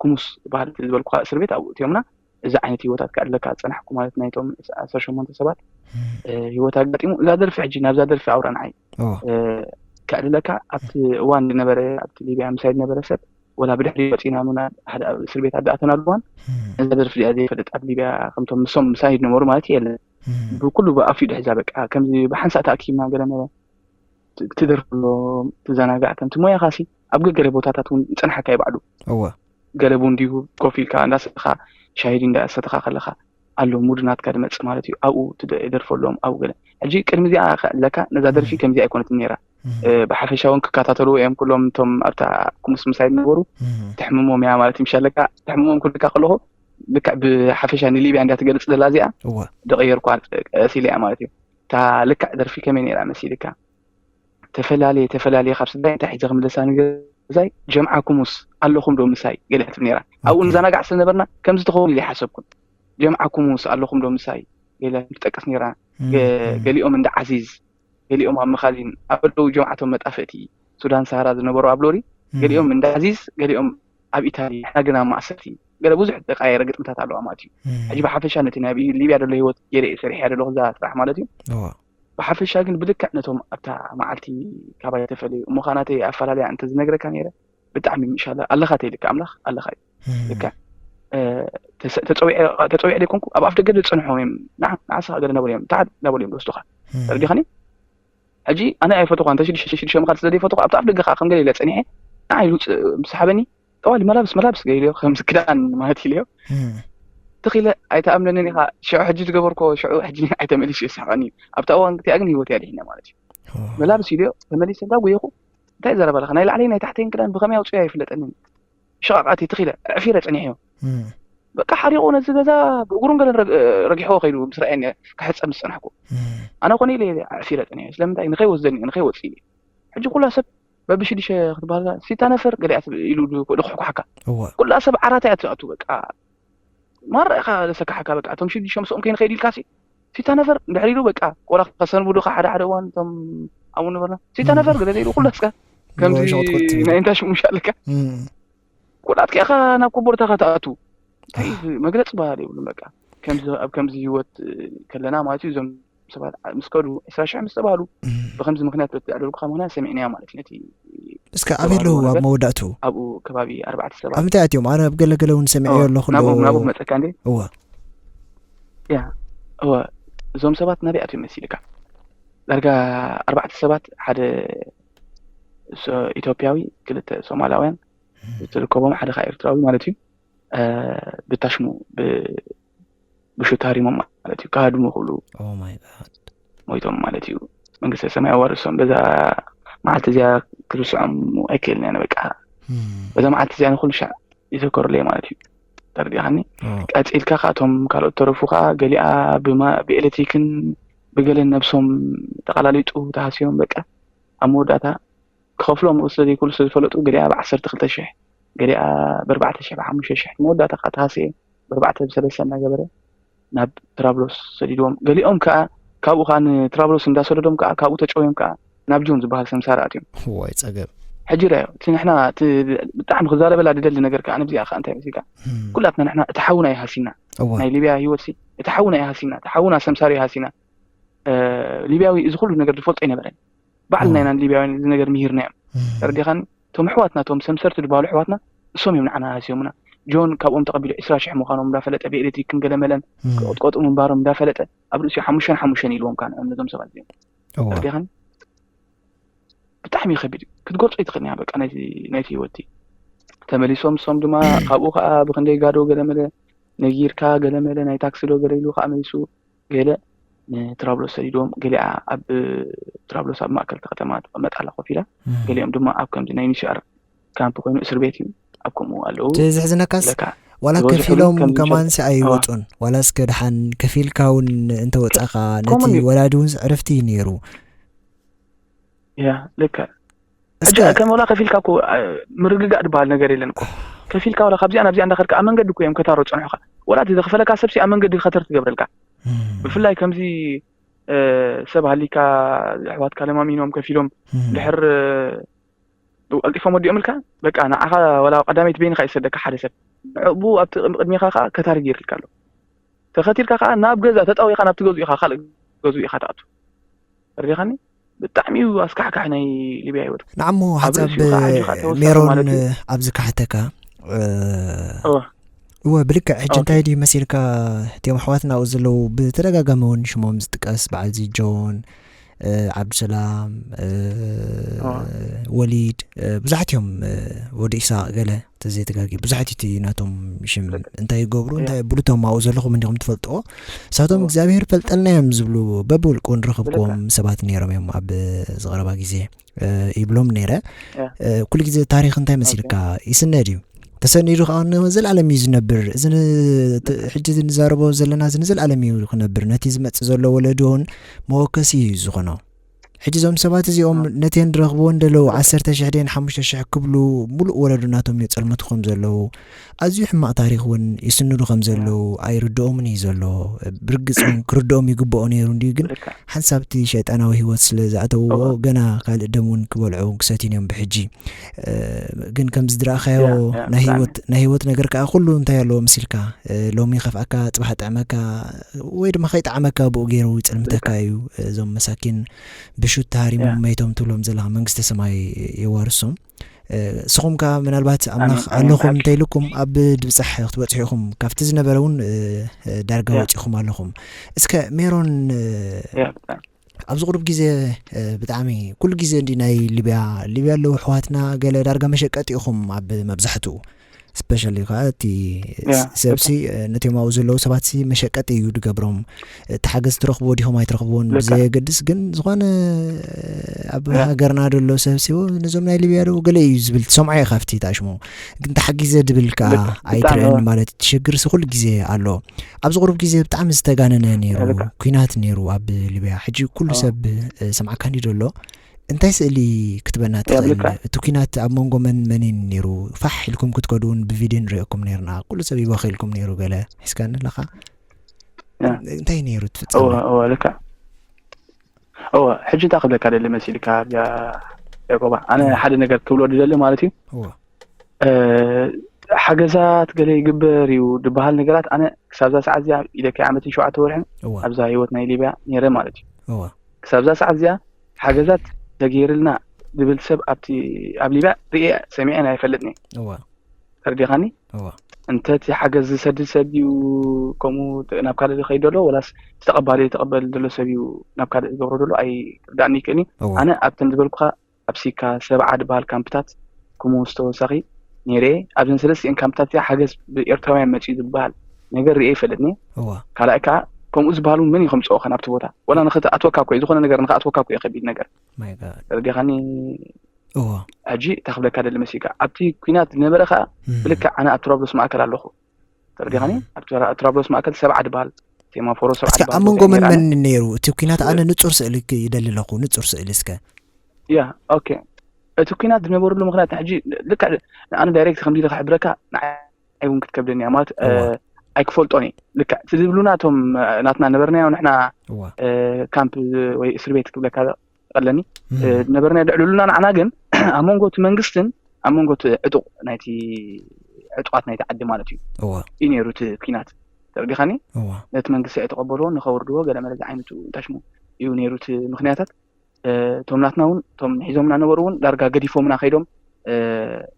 ኩሙስ ዝበሃል እቲ ዝበልኩኻ እስር ቤት ኣብኡ እትዮምና። እዚ ዓይነት ህይወታት ከዕልለካ ዝጸናሕኩ ማለት ናይቶም ዓሰርተ ሸሞንተ ሰባት ህይወት ኣጋጢሙ እዛ ደርፊ ሕጂ ናብዛ ደርፊ ኣውራ ንዓይ ከዕልለካ ኣብቲ እዋን ዝነበረ ኣብቲ ሊብያ ምሳይ ዝነበረ ሰብ ወላ ብድሕሪ ወፂና ምና ሓደ ኣብ እስር ቤት ኣዳኣተናሉ እዋን እዛ ደርፊ እዚኣ ዘይፈልጥ ኣብ ሊብያ ከምቶም ምሶም ምሳይ ዝነበሩ ማለት የለን ብኩሉ ብኣፍ እዩ ድሕዛ በቃ ከምዚ ብሓንሳእ ተኣኪብና ገለ መለ ትደርፍሎም ትዘናጋዕ ከምቲ ሞያኻሲ ኣብ ገገለ ቦታታት እውን ይፀንሓካ ይባዕሉ እወ ገለ ቡን ድዩ ኮፍ ኢልካ እንዳሰተኻ ሻሂ ድዩ እንዳሰተኻ ከለኻ ኣሎ ሙድ ናትካ ድመፅእ ማለት እዩ ኣብኡ ትደ- ደርፈሎም ኣብኡ ገለ ሕጂ ቅድሚ እዚኣ ከ- ለካ ነዛ ደርፊ ከምዚ ኣይኮነትን ነይራ እ፣ ብሓፈሻ እውን ክከታተልዎ እዮም ኩሎም እቶም ኣብታ ኩምስ ምሳይ ዝነበሩ ተሕምሞም እያ ማለት ምሻለካ ተሕምሞም ክብልካ ከለኹ ልክዕ ብሓፈሻ ንሊብያ እንዳ ትገልፅ ዘላ እዚኣ እወ ደቀየርኳ ቀሲለ እያ ማለት እዩ እታ ልክዕ ደርፊ ከመይ ነይራ መሲልካ ተፈላለየ ተፈላለየ ካብ ስድራይ እንታይ ሒዘ ክምለሳ ንገዛይ ጀምዓ ኩሙስ ኣለኹም ዶ ምሳይ ገለ ትብል ነይራ ኣብኡ ንዘናጋዕ ስለነበርና ከምዚ ትኸውን ኢለ ሓሰብኩን ጀምዓ ኩሙስ ኣለኹም ዶ ምሳይ ገለ ትጠቅስ ነይራ ገሊኦም እንዳ ዓዚዝ ገሊኦም ኣብ መኻዚን ኣብ ኣለዉ ጀምዓቶም መጣፍእቲ ሱዳን ሰሃራ ዝነበሩ ኣብ ሎሪ ገሊኦም እንዳ ዓዚዝ ገሊኦም ኣብ ኢታሊ ንሕና ግን ኣብ ማእሰርቲ ገለ ብዙሕ ተቃየረ ግጥምታት ኣለዋ ማለት እዩ ሕጂ ብሓፈሻ ነቲ ናይ ሊብያ ደሎ ህይወት ገለ ሰሪሕያ ደለኹ እዛ ስራሕ ማለት እዩ ብሓፈሻ ግን ብልክዕ ነቶም ኣብታ መዓልቲ ካባይ ተፈልዩ እሞ ኸዓ ናተይ ኣፈላለያ እንተዝነግረካ ነይረ ብጣዕሚ ምሻለ ኣለኻ ተይልካ ኣምላኽ ኣለኻ እዩ ልክዕ ተፀዊዐ ዘይኮንኩ ኣብ ኣፍ ደገ ዝፀንሖም እዮም ንዓሳ ገለ እናበሉ እዮም ተዓድ እናበሉ እዮም ዝወስዱኻ ተረዲኻኒ ሕጂ ኣነ ኣይፈትኳ እንተ ሽዱሽተ ሽዱሽተ ምኻድ ስለ ዘይፈትኳ ኣብቲ ኣፍ ደገ ከዓ ከም ገለ ኢለ ፀኒሐ ንዓይ ምስ ሰሓበኒ ጠዋሊ መላብስ መላብስ ገይልዮ ከምዚ ክዳን ማለት ኢልዮ ትኺለ ኣይተኣምነንን ኢኻ ሽዑ ሕጂ ዝገበርኮ ሽዑ ሕጂ ኣይተመሊሱ ይስሕቐኒ እዩ ኣብቲ እዋን ክቲኣ ግን ህይወት እያ ድሒነ ማለት እዩ መላብስ ኢልዮ ተመሊሰ እንዳ ጎየኹ እንታይ ዘረባ ኣለኻ ናይ ላዕለይ ናይ ታሕተይን ክዳን ብኸመይ ኣውፅዮ ኣይፍለጠንን ሸቓቓት ትኺለ ዕፊረ ጸኒሐዮ። በቃ ሓሪቑ ነዚ ገዛ ብእግሩን ገለን ረጊሕዎ ከይዱ ምስ ረኣየኒ ክሕጸብ ምስ ጸናሕኩ ኣነ ኮነ ኢለ ዕፊረ ጸኒሐ። ስለምንታይ ንኸይወስደኒ ንኸይወጽእ ኢለ። ሕጂ ኩላ ሰብ በብሽዱሽተ ክትበሃል ሲታ ነፈር ገሊኣ ኢሉ ልኩሕኩሓካ። ኩላ ሰብ ዓራታ እያ ትኣቱ በቃ ማራ ኢኻ ዘሰካሕካ በቃ። እቶም ሽዱሽተ ምስኦም ከይንኸይድ ኢልካ ሲ ሲታ ነፈር እንድሕር ኢሉ በቃ ቆላ ከሰንብዱኻ ሓደ ሓደ እዋን እቶም ኣብኡ ነበርና ሲታ ነፈር ገለ ዘይሉ ኩላ እስካ ከምዚ ናይ እንዳ ሽሙሽ ኣለካ። ኩላትካ ኢኻ ናብ ኮቦርታኻ ትኣቱ። እንታይ እዩ መግለፂ ባህል የብሉን በቃ። ከምዚ ኣብ ከምዚ ህይወት ከለና ማለት እዩ እዞም ሰባት ምስ ከዱ ዕስራ ሽሕ ምስ ተባህሉ ብከምዚ ምክንያት በቲ ኣደልኩኻ ምክንያት ሰሚዕናዮ ማለት እዩ። ነቲ እስከ ኣበይ ኣለዉ ኣብ መወዳእትኡ? ኣብኡ ከባቢ ኣርባዕተ ሰባት ኣብ ምንታይ ኣትዮም? ኣነ ኣብ ገለገለ እውን ሰሚዐዮ ኣለኹ። ናብኡ ናብኡ ክመፀካ እንዴ? እወ። ያ እወ። እዞም ሰባት ናበይ ኣትዮም መሲልካ? ዳርጋ ኣርባዕተ ሰባት ሓደ ኢትዮጵያዊ ክልተ ሶማላውያን ዝትርከቦም ሓደ ከዓ ኤርትራዊ ማለት እዩ። ብታሽሙ ብሹት ሃሪሞም ማለት እዩ። ክሃድሙ ክብሉ ሞይቶም ማለት እዩ። መንግስተ ሰማይ ኣዋርሶም። በዛ መዓልቲ እዚኣ ክርስዖም ኣይክእልን እየ በቃ። በዛ መዓልቲ እዚኣ ንኩሉ ሻዕ ይዘከሩለይ ማለት እዩ። ተረዲኻኒ? ቀፂልካ ከኣቶም ካልኦት ተረፉ ከዓ ገሊኣ ብኤሌክትሪክን ብገለን ነብሶም ተቐላሊጡ ተሃስዮም በቃ ኣብ መወዳእታ ክኸፍሎም ስለ ዘይክእሉ ስለ ዝፈለጡ ገሊኣ ብዓሰርተ ክልተ ሽሕ ገሊኣ ብኣርባዕተ ሽሕ ብሓሙሽተ ሽሕ መወዳእታ ከዓ ተሃስየ ብኣርባዕተ ብሰለስተ እናገበረ ናብ ትራብሎስ ሰዲድዎም። ገሊኦም ከዓ ካብኡ ከዓ ንትራብሎስ እንዳሰደዶም ከዓ ካብኡ ተጨውዮም ከዓ ናብ ጆን ዝበሃል ሰምሳሪ ኣትዮም። ዋይ ፀገም። ሕጂ ራዮ እቲ ንሕና እቲ ብጣዕሚ ክዛረበላ ድደሊ ነገር ከዓ ነብዚኣ ከዓ እንታይ መሲልካ ኩላትና ንሕና እቲ ሓውና እዩ ሃሲና። ናይ ሊብያ ህይወት ሲ እቲ ሓውና እዩ ሃሲና። እቲ ሓውና ሰምሳሪ እዩ ሃሲና። ሊብያዊ እዚ ኩሉ ነገር ዝፈልጦ ኣይነበረን። ባዕልና ኢና ንሊብያውያን እዚ ነገር ምሂርናዮም። ተረዲኻኒ? እቶም ኣሕዋትና እቶም ሰምሰርቲ ዝበሃሉ ኣሕዋትና እሶም እዮም ንዓና ሃስዮምና። ጆን ካብኦም ተቐቢሉ ዕስራ ሽሕ ምዃኖም እንዳፈለጠ ብኤሌክትሪክን ገለመለን ክቕጥቀጡ ምንባሮም እንዳፈለጠ ኣብ ርእሲኡ ሓሙሽተን ሓሙሽተን ኢልዎም ከዓ ንዕም ነዞም ሰባት እዚኦም። ተረዲኻኒ? ብጣዕሚ እዩ ከቢድ እዩ ክትገልጾ ይትኽእል እያ በቃ ናይቲ ናይቲ ህይወት ተመሊሶም እሶም ድማ ካብኡ ከዓ ብክንደይ ጋዶ ገለመለ ነጊርካ ገለመለ ናይ ታክሲ ዶ ገለ ኢሉ ከዓ መሊሱ ገለ ንትራብሎስ ሰዲድዎም ገሊኣ ኣብ ትራብሎስ ኣብ ማእከል ከተማ ትቐመጥ ኣላ ኮፍ ኢላ ገሊኦም ድማ ኣብ ከምዚ ናይ ኒሲኣር ካምፕ ኮይኑ እስር ቤት እዩ ኣብ ከምኡ ኣለዉ እቲ ዘሕዝነካስ ዋላ ከፊሎም ከማንሲ ኣይወፁን ዋላ እስከ ድሓን ከፊልካ እውን እንተወፃእካ ነቲ ወላዲ እውን ዕረፍቲ እዩ ነይሩ ያ ልክዕ ሕጂ ከም ወላ ከፊልካ እኮ ምርግጋእ ዝበሃል ነገር የለን እኮ ከፊልካ ወላ ካብዚኣ ናብዚኣ እንዳኸድካ ኣብ መንገዲ እኮ እዮም ከታሮ ፀንሑካ ወላ እቲ ዘኽፈለካ ሰብሲ ኣብ መንገዲ ከተር ትገብረልካ ብፍላይ ከምዚ ሰብ ሃሊካ ኣሕዋትካ ለማሚኖም ከፊሎም ድሕር ቀልጢፎም ወዲኦምልካ በቃ ንዓኻ ወላ ቀዳመይቲ በይንኻ ይሰደካ ሓደ ሰብ ንዕቡ ኣብቲ ቅድሚኻ ከዓ ከታሪ ገይርልካ ኣሎ ተኸቲልካ ከዓ ናብ ገዛ ተጣዊኻ ናብቲ ገዝኡ ኢኻ ካልእ ገዝኡ ኢኻ ትኣቱ ተረዲኻኒ ብጣዕሚ እዩ ኣስካሕካሒ ናይ ሊብያ ህይወት ንዓሞ ሓሳብ ሜሮን ኣብዚ ካሕተካ እወ ብልክዕ ሕጂ እንታይ ድዩ መሲልካ እቲኦም ኣሕዋትና ኣብኡ ዘለዉ ብተደጋጋሚ እውን ሽሞም ዝጥቀስ በዓልዚ ጆን ዓብዱሰላም ወሊድ ብዙሓት እዮም ወዲ ኢሳቅ ገለ ተዘይተጋጊ ብዙሓት እቲ ናቶም ሽም እንታይ ይገብሩ እንታይ ብሉቶም ኣብኡ ዘለኹም እንዲኹም ትፈልጥዎ ንሳቶም እግዚኣብሔር ፈልጠልና እዮም ዝብሉ በብውልቁ ንረኽብክዎም ሰባት ነይሮም እዮም ኣብ ዝቐረባ ግዜ ይብሎም ነይረ ኩሉ ግዜ ታሪክ እንታይ መሲልካ ይስነድ እዩ ተሰኒዱ ከዓ ንዘለኣለም እዩ ዝነብር እዚ ሕጂ ንዛረቦ ዘለና እዚ ንዘለኣለም እዩ ክነብር ነቲ ዝመፅእ ዘሎ ወለዶን መወከሲ እዩ ዝኾኖ ሕጂ እዞም ሰባት እዚኦም ነተን ዝረኽብዎ እንደለዉ ዓሰርተ ሽሕ ደን ሓሙሽተ ሽሕ ክብሉ ሙሉእ ወለዶ ናቶም የፀልመቱ ከም ዘለዉ ኣዝዩ ሕማቕ ታሪክ እውን ይስንዱ ከም ዘለዉ ኣይርድኦምን እዩ ዘሎ ብርግፅ እውን ክርድኦም ይግብኦ ነይሩ እንድዩ ግን ሓንሳብ እቲ ሸይጣናዊ ህይወት ስለ ዝኣተውዎ ገና ካልእ ደም እውን ክበልዑ ክሰትዩን እዮም ብሕጂ ግን ከምዚ ዝረኣኻዮ ናይ ህይወት ነገር ከዓ ኩሉ እንታይ ኣለዎ ምስ ኢልካ ሎሚ ከፍኣካ ፅባሕ ጥዕመካ ወይ ድማ ከይጠዓመካ ብኡ ገይሩ ይፅልምተካ እዩ እዞም መሳኪን ብሹት ተሃሪሞም መይቶም ትብሎም ዘለካ መንግስተ ሰማይ የዋርሶም ስኹም ከ ምናልባት ኣምላኽ ኣለኹም እንተኢልኩም ኣብ ድብፃሕ ክትበፅሑ ኢኹም ካብቲ ዝነበረ እውን ዳርጋ ወፂኹም ኣለኹም እስከ ሜሮን ኣብዚ ቁሩብ ግዜ ብጣዕሚ ኩሉ ግዜ እንዲ ናይ ሊብያ ሊብያ ኣለዉ ኣሕዋትና ገለ ዳርጋ መሸቀጢ ኢኹም ኣብ መብዛሕትኡ ስፔሻሊ ከዓ እቲ ሰብሲ ነቲኦም ኣብኡ ዘለዉ ሰባትሲ መሸቀጢ እዩ ዝገብሮም። እቲ ሓገዝ ትረኽብዎ ዲኹም ኣይትረኽብዎን ብዘየገድስ፣ ግን ዝኾነ ኣብ ሃገርና ዘሎ ሰብሲ ነዞም ናይ ሊብያ ዶ ገለ እዩ ዝብል ትሰምዖ ኢኻ ኣብቲ ታሽሙ። ግን ተሓጊዘ ድብል ከዓ ኣይትርእን ማለት እቲ ሽግርሲ ኩሉ ግዜ ኣሎ። ኣብዚ ቁሩብ ግዜ ብጣዕሚ ዝተጋነነ ነይሩ፣ ኩናት ነይሩ ኣብ ሊብያ። ሕጂ ኩሉ ሰብ ሰምዓካኒ ዶ ኣሎ? እንታይ ስእሊ ክትበና ትኽእል? እቲ ኩናት ኣብ መንጎ መን መንን ነይሩ? ፋሕ ኢልኩም ክትከዱ እውን ብቪድዮ ንሪኦኩም ነይርና። ኩሉ ሰብ ይበኺ ኢልኩም ነይሩ። ገለ ሒዝካኒ ኣለኻ? እንታይ ነይሩ ትፍጸም? እወ እወ ልክዕ። እወ ሕጂ እንታይ ክብለካ ደሊ መሲልካ ያቆባ፣ ኣነ ሓደ ነገር ክብሎ ድደሊ ማለት እዩ። ሓገዛት ገለ ይግበር እዩ ድበሃል ነገራት ኣነ ክሳብዛ ሰዓት እዚኣ ኢለካ ዓመትን ሸውዓተ ወርሕን ኣብዛ ህይወት ናይ ሊብያ ነይረ ማለት እዩ። ክሳብዛ ሰዓት እዚኣ ሓገዛት ተገይርልና ዝብል ሰብ ኣብቲ ኣብ ሊብያ ርእየ ሰሚዐን ኣይፈልጥን እየ። ተረዲኻኒ? እንተ እቲ ሓገዝ ዝሰድድ ሰብ እዩ ከምኡ ናብ ካልእ ዝኸይድ ዘሎ ወላስ ተቐባሊ ተቐበል ዘሎ ሰብ እዩ ናብ ካልእ ዝገብሮ ዘሎ ኣይርዳእኒ ይክእልኒ። ኣነ ኣብተን ዝበልኩኻ ኣብ ሲካ ሰብዓ ዝበሃል ካምፕታት ከምኡ ዝተወሳኺ ነይረ። ኣብዘን ሰለስቲኤን ካምፕታት እዚኣ ሓገዝ ብኤርትራውያን መፅዩ ዝበሃል ነገር ርእየ ይፈልጥኒ። ካልኣይ ከዓ ከምኡ ዝበሃል እውን መን እዩ ከምፅኦኻ ናብቲ ቦታ? ወላ ንኽትኣትወካ እኮ እዩ፣ ዝኾነ ነገር ንኽኣትወካ እኮ እዩ ከቢድ ነገር። ተረዲኻኒ? ሕጂ እንታይ ክብለካ ደሊ መሲልካ ኣብቲ ኩናት ዝነበረ ከዓ ብልክዕ ኣነ ኣብ ትራብሎስ ማእከል ኣለኹ። ተረዲኻኒ? ኣብ ትራብሎስ ማእከል ሰብዓ ዝበሃል ሴማፎሮ ሰብዓ ዝበሃል ኣብ መንጎ መን መን ነይሩ እቲ ኩናት? ኣነ ንፁር ስእሊ ይደሊ ኣለኹ፣ ንፁር ስእሊ እስከ። ያ ኦኬ። እቲ ኩናት ዝነበረሉ ምክንያት ሕጂ ልክዕ ኣነ ዳይሬክት ከምዚ ኢለ ክሕብረካ ንዓይ እውን ክትከብደኒ እያ ማለት ኣይክፈልጦን እየ። ልክዕ እቲ ዝብሉና እቶም ናትና ነበርናዮ ንሕና ካምፕ ወይ እስር ቤት ክብለካ ኣለኒ ነበርና የድዕልሉና ንዓና ግን ኣብ መንጎ እቲ መንግስትን ኣብ መንጎ እቲ ዕጡቕ ናይቲ ዕጡቓት ናይቲ ዓዲ ማለት እዩ እዩ ነይሩ እቲ ኩናት። ተረዲኻኒ? ነቲ መንግስቲ ኣይተቐበልዎ ንኸውርድዎ ገለ መለ ዝዓይነቱ እንታይ ሽሙ እዩ ነይሩ እቲ ምክንያታት። እቶም ናትና እውን እቶም ሒዞምና ነበሩ እውን ዳርጋ ገዲፎምና ከይዶም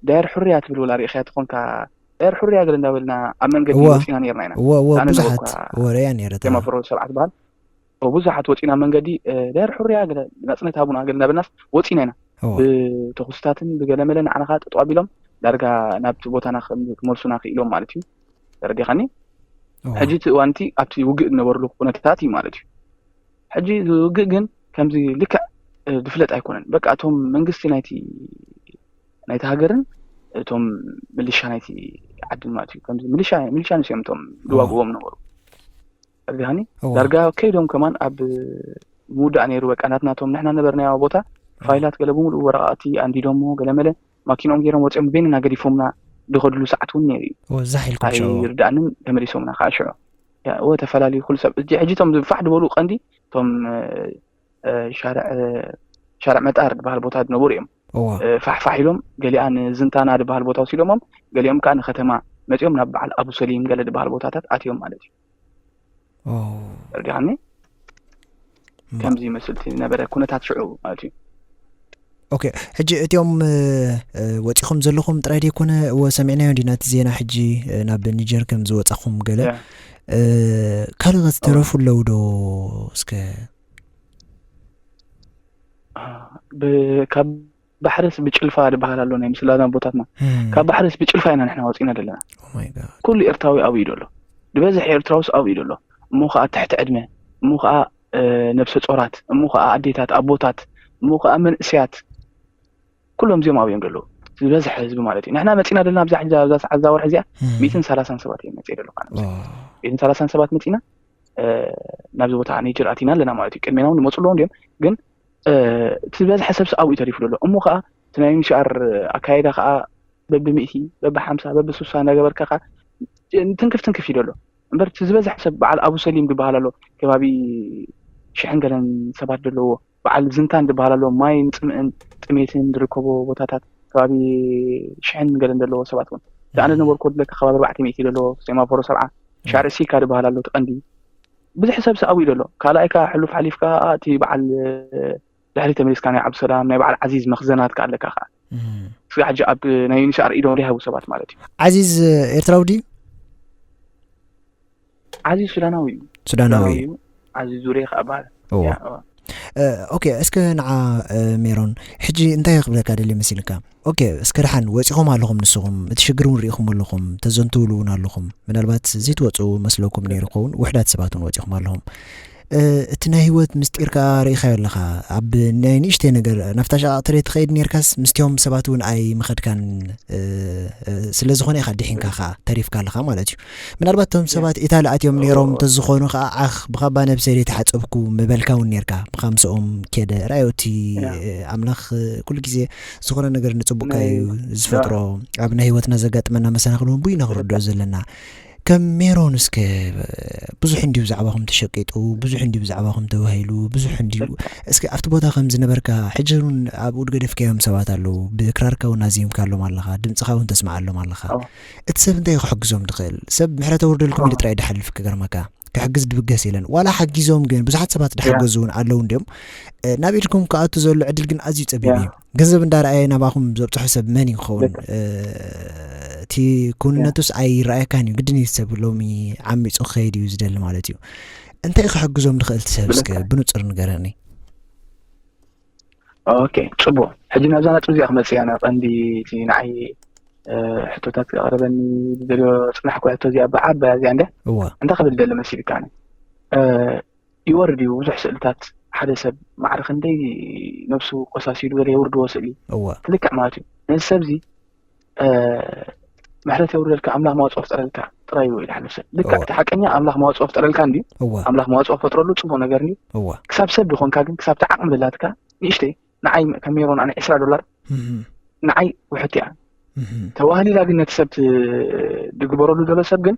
ዳየር ሕርያ ትብል ወላ ርኢኽያ ትኾንካ ዳየር ሕርያ ገለ እንዳበልና ኣብ መንገዲ ወፂና ነርና ኢና። ብዙሓት ወረያ ነረ ሴማፎሮ ሰብዓ ዝበሃል ብዙሓት ወፂና መንገዲ ዳየር ሕርያ ገለ ናፅነት ሃቡና ገለ እንዳበልናስ ወፂና ኢና። ብተኹስታትን ብገለመለ ንዓና ከዓ ጠጠው ኣቢሎም ዳርጋ ናብቲ ቦታና ክመልሱና ክኢሎም ማለት እዩ። ተረዲኻኒ? ሕጂ እቲ እዋንቲ ኣብቲ ውግእ ዝነበርሉ ኩነታት እዩ ማለት እዩ። ሕጂ ውግእ ግን ከምዚ ልክዕ ዝፍለጥ ኣይኮነን። በቃ እቶም መንግስቲ ናይቲ ናይቲ ሃገርን እቶም ምልሻ ናይቲ ዓድን ማለት እዩ። ከምዚ ምልሻ ምልሻ ንስዮም እቶም ዝዋግዎም ነበሩ። ተረዲኻኒ? ዳርጋ ከይዶም ከማን ኣብ ምውዳእ ነይሩ። በቃ ናትና እቶም ንሕና ነበርናዮ ቦታ ፋይላት ገለ ብምሉእ ወረቃቅቲ ኣንዲዶሞ ገለመለ ማኪኖም ገይሮም ወፂኦም በይንና ገዲፎምና ድኸድሉ ሰዓት እውን ነይሩ እዩ። ዛሕ ኢልኩም ሽዑ ኣይርዳእንን ተመሊሶምና ከዓ ሽዑ እወ ተፈላለዩ ኩሉ ሰብ እዚ ሕጂ እቶም ፋሕ ዝበሉ ቀንዲ እቶም ሻርዕ ሻርዕ መጣር ዝበሃል ቦታ ዝነበሩ እዮም። ፋሕፋሕ ኢሎም ገሊኣ ንዝንታና ዝበሃል ቦታ ወሲዶሞም ገሊኦም ከዓ ንከተማ መፂኦም ናብ በዓል ኣቡ ሰሊም ገለ ዝበሃል ቦታታት ኣትዮም ማለት እዩ። ተረዲኻኒ? ከምዚ ይመስል እቲ ነበረ ኩነታት ሽዑ ማለት እዩ። ኦኬ፣ ሕጂ እቲኦም ወፂኹም ዘለኹም ጥራይ ደይኮነ እወ ሰሚዕናዮ እንዲና እቲ ዜና ሕጂ ናብ ኒጀር ከም ዝወፃኹም ገለ ካልእ ዝተረፉ ኣለዉ ዶ? እስከ ካብ ባሕርስ ብጭልፋ ዝበሃል ኣሎ ናይ ምስላና ቦታትና። ካብ ባሕርስ ብጭልፋ ኢና ንሕና ወፂና ዘለና። ኩሉ ኤርትራዊ ኣብኡ እዩ ዘሎ። ዝበዝሕ ኤርትራውስ ኣብኡ እዩ ዘሎ። እሞ ከዓ ትሕቲ ዕድመ፣ እሞ ከዓ ነብሰ ጾራት፣ እሞ ከዓ ኣዴታት፣ ኣቦታት፣ እሞ ከዓ መንእሰያት ኩሎም እዚኦም ኣብኡ እዮም ዘለዉ። ዝበዝሕ ህዝቢ ማለት እዩ። ንሕና መፂና ዘለና ኣብዛ ሕጂ ኣብዛ ሰዓት እዛ ወርሒ እዚኣ ሚእትን ሰላሳን ሰባት እዮም መፅእ ዘለኹ። ሚእትን ሰላሳን ሰባት መፂና ናብዚ ቦታ ኔጀር ኣቲና ኣለና ማለት እዩ። ቅድሜና እውን ዝመፁ ኣለዉ እንዲዮም ግን እቲ ዝበዝሐ ሰብ ኣብኡ እዩ ተሪፉ ዘሎ። እሞ ከዓ እቲ ናይ ዩኤንኤችሲኣር ኣካይዳ ከዓ በብሚእቲ በብሓምሳ በብስሳ እንዳገበርካ ከዓ ትንክፍ ትንክፍ እዩ ዘሎ እምበር እቲ ዝበዝሐ ሰብ በዓል ኣቡ ሰሊም ዝበሃል ኣሎ ከባቢ ሽሕን ገለን ሰባት ዘለዎ በዓል ዝንታን ዝበሃል ኣሎ ማይን ፅምእን ጥሜትን ዝርከቦ ቦታታት ከባቢ ሽሕን ገለን ዘለዎ ሰባት እውን እቲ ኣነ ዝነበርኩ ወድለካ ከባቢ ኣርባዕተ ሚእቲ ዘለዎ ሴማፎሮ ሰብዓ ሻርዕ ሲካ ዝበሃል ኣሎ እቲ ቀንዲ ብዙሕ ሰብ ሰኣዊ ዘሎ ካልኣይ ከዓ ሕሉፍ ሓሊፍካ እቲ በዓል ድሕሪ ተመሊስካ ናይ ዓብዱሰላም ናይ በዓል ዓዚዝ መኽዘናት ከኣለካ ከዓ ስጋ ሕጂ ኣብ ናይ ዩኒሻር ኢዶም ዘይሃቡ ሰባት ማለት እዩ። ዓዚዝ ኤርትራዊ ድዩ? ዓዚዝ ሱዳናዊ እዩ። ሱዳናዊ እዩ። ዓዚዝ ዙሬ ከዓ በሃል። እዎ። ያ፣ እዎ። ኦኬ፣ እስከ ንዓ ሜሮን፣ ሕጂ እንታይ ክብለካ ደልየ መሲልካ? ኦኬ፣ እስከ ደሓን ወጺኹም ኣለኹም፣ ንስኹም እቲ ሽግር እውን ርኢኹም ኣለኹም፣ ተዘንትውሉ እውን ኣለኹም። ምናልባት ዘይትወጹ መስለኩም ነይሩ ክኸውን፣ ውሕዳት ሰባት እውን ወጺኹም ኣለኹም። እቲ ናይ ህይወት ምስጢር ከኣ ርኢኻዮ ኣለኻ። ኣብ ናይ ንእሽተይ ነገር ናብታ ሸቓቕ ትሬ ትኸይድ ነርካስ፣ ምስቲኦም ሰባት እውን ኣይምኸድካን። ስለ ዝኾነ ኢኻ ድሒንካ ከኣ ተሪፍካ ኣለኻ ማለት እዩ። ምናልባት እቶም ሰባት ኢታሊ ኣትዮም ነይሮም እንተዝኾኑ ከኣ፣ ዓኽ፣ ብኻባ ነብሰይ ዘይተሓጸብኩ ምበልካ እውን ነርካ። ብኻ ምስኦም ከደ። ርኣዮ፣ እቲ ኣምላኽ ኩሉ ግዜ ዝኾነ ነገር ንጽቡቕካ እዩ ዝፈጥሮ። ኣብ ናይ ህይወትና ዘጋጥመና መሰናኽል እውን ቡይና ክርድኦ ዘለና። ከም ሜሮን እስከ ብዙሕ እንድዩ ብዛዕባኹም ተሸቂጡ፣ ብዙሕ እንድዩ ብዛዕባኹም ተባሂሉ፣ ብዙሕ እንድዩ እስከ ኣብቲ ቦታ ከም ዝነበርካ፣ ሕጂ እውን ኣብኡ ዝገደፍካዮም ሰባት ኣለዉ፣ ብክራርካ እውን ኣዚምካሎም ኣለኻ፣ ድምጽኻ እውን ተስምዓሎም ኣለኻ። እቲ ሰብ እንታይ ክሕግዞም ድኽእል? ሰብ ምሕረት ኣውርደልኩም ኢሉ ጥራይ ድሓልፍ ክገርመካ። ክሕግዝ ድብገስ የለን። ዋላ ሓጊዞም ግን ብዙሓት ሰባት ድሓገዙ እውን ኣለዉ እንድዮም። ናብ ኢድኩም ክኣቱ ዘሎ ዕድል ግን ኣዝዩ ጸቢብ እዩ። ገንዘብ እንዳረኣየ ናባኹም ዘብጽሖ ሰብ መን እዩ ክኸውን? እቲ ክውንነቱስ ኣይረኣየካን እዩ። ግድን እዩ ሰብ ሎሚ ዓሚጹ ክኸይድ እዩ ዝደሊ ማለት እዩ። እንታይ ክሕግዞም ድኽእል እቲ ሰብ እስከ ብንጹር ንገረኒ። ኦኬ፣ ጽቡቕ። ሕጂ ናብዛ ነጥቢ እዚኣ ክመጽእ እያ። ቀንዲ እቲ ንዓይ ሕቶታት ክቐርበኒ ዝደልዮ ጽናሕኩ ሕቶ እዚኣ ብዓባያ እዚኣ እንደ እንታይ ክብል ደሊ መሲልካ? ይወርድ እዩ ብዙሕ ስእልታት። ሓደ ሰብ ማዕረ ክንደይ ነብሱ ቆሳሲሉ ገለ የውርድዎ ስእሊ ትልክዕ ማለት እዩ። ነዚ ሰብ እዚ ምሕረት የውርደልካ፣ ኣምላኽ መዋፅኦ ፍጠረልካ ጥራይ እዩ ኢሉ ሓልፍ ሰብ። ልክዕ እቲ ሓቀኛ ኣምላኽ መዋፅኦ ፍጠረልካ እንድዩ። ኣምላኽ መዋፅኦ ፈጥረሉ ፅቡቅ ነገር እንድዩ። ክሳብ ሰብ ድኾንካ ግን፣ ክሳብ እቲ ዓቕሚ ደላትካ ንእሽተይ፣ ንዓይ ከም ሜሮን ኣነ ዕስራ ዶላር ንዓይ ውሕት እያ። ተዋህሊላ ግን ነቲ ሰብ ድግበረሉ ዘሎ ሰብ ግን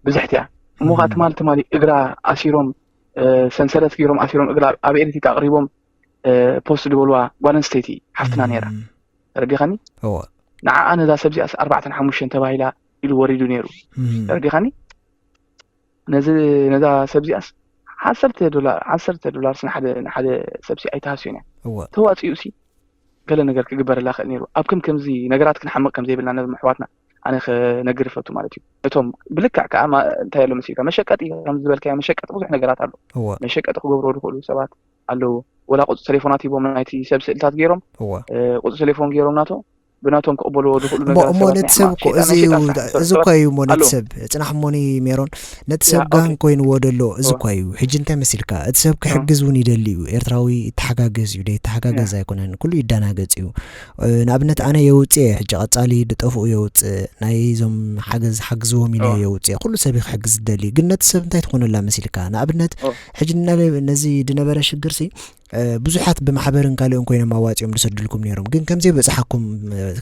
ብዝሕት እያ። እሞ ከዓ ትማል ትማሊ እግራ ኣሲሮም ሰንሰለት ገይሮም ኣሲሮም እግራ ኣብ ኤሌክትሪክ ኣቕሪቦም ፖስት ዝበልዋ ጓል ኣንስተይቲ ሓፍትና ነይራ። ተረዲኻኒ? ንዓኣ ነዛ ሰብ እዚኣስ ኣርባዕተን ሓሙሽተን ተባሂላ ኢሉ ወሪዱ ነይሩ። ተረዲኻኒ? ነዚ ነዛ ሰብ እዚኣስ ዓሰርተ ዶላር ዓሰርተ ዶላርስ ንሓደ ንሓደ ሰብሲ ኣይተሃስዮን እያ። ተዋፂኡ ሲ ገለ ነገር ክግበረላ ክእል ነይሩ። ኣብ ከም ከምዚ ነገራት ክንሓምቕ ከም ዘይብልና ነዞም ኣሕዋትና ኣነ ክነግር ይፈቱ ማለት እዩ። እቶም ብልክዕ ከዓ እንታይ ኣሎ መሲልካ መሸቀጢ ከም ዝበልካዮ መሸቀጢ ብዙሕ ነገራት ኣሎ። መሸቀጢ ክገብርዎ ዝኽእሉ ሰባት ኣለዉ። ወላ ቁፅሪ ቴሌፎናት ሂቦም ናይቲ ሰብ ስእልታት ገይሮም ቁፅሪ ቴሌፎን ገይሮም ናቶ ብናቶም ክቕበልዎ ዝኽእሉ እሞ ነገራት እሞ ሰባት ነቲ ናይ ሰብ ሕማቕ እኮ ሸይጣን እዚ እዩ መሸጣ እዚ እኮ እዩ እሞ ነቲ ኣለዉ። ሰብ ጽናሕ እሞኒ ሜሮን ነቲ ሰብ ያ፣ ጋን ኦኬ። ኮይንዎ ደሎ እዚ እዋ። እኮ እዩ። ሕጂ እንታይ መሲልካ እቲ ሰብ እዋ። ክሕግዝ እውን ይደሊ እዩ። ኤርትራዊ ይተሓጋገዝ እዩ። ደይተሓጋገዝ እዋ። ኣይኮነን። ኩሉ ይደናገጽ እዩ። እ፣ ንኣብነት ኣነ የውጽእ እየ ሕጂ ቀጻሊ ድጠፍኡ የውጽእ ናይ እዞም ሓገዝ ሓግዝዎም ኢለ እዋ። የውጽእ ኩሉ ሰብ እዩ ክሕግዝ ዝደሊ ግን ነቲ ሰብ እንታይ ትኾነላ መሲልካ ንኣብነት እዋ። ሕጂ ንናበይ ነዚ ድነበረ ሽግርሲ ብዙሓት ብማሕበርን ካልእን ኮይኖም ኣዋፂኦም ዝሰድልኩም ነይሮም ግን ከምዘይበፅሓኩም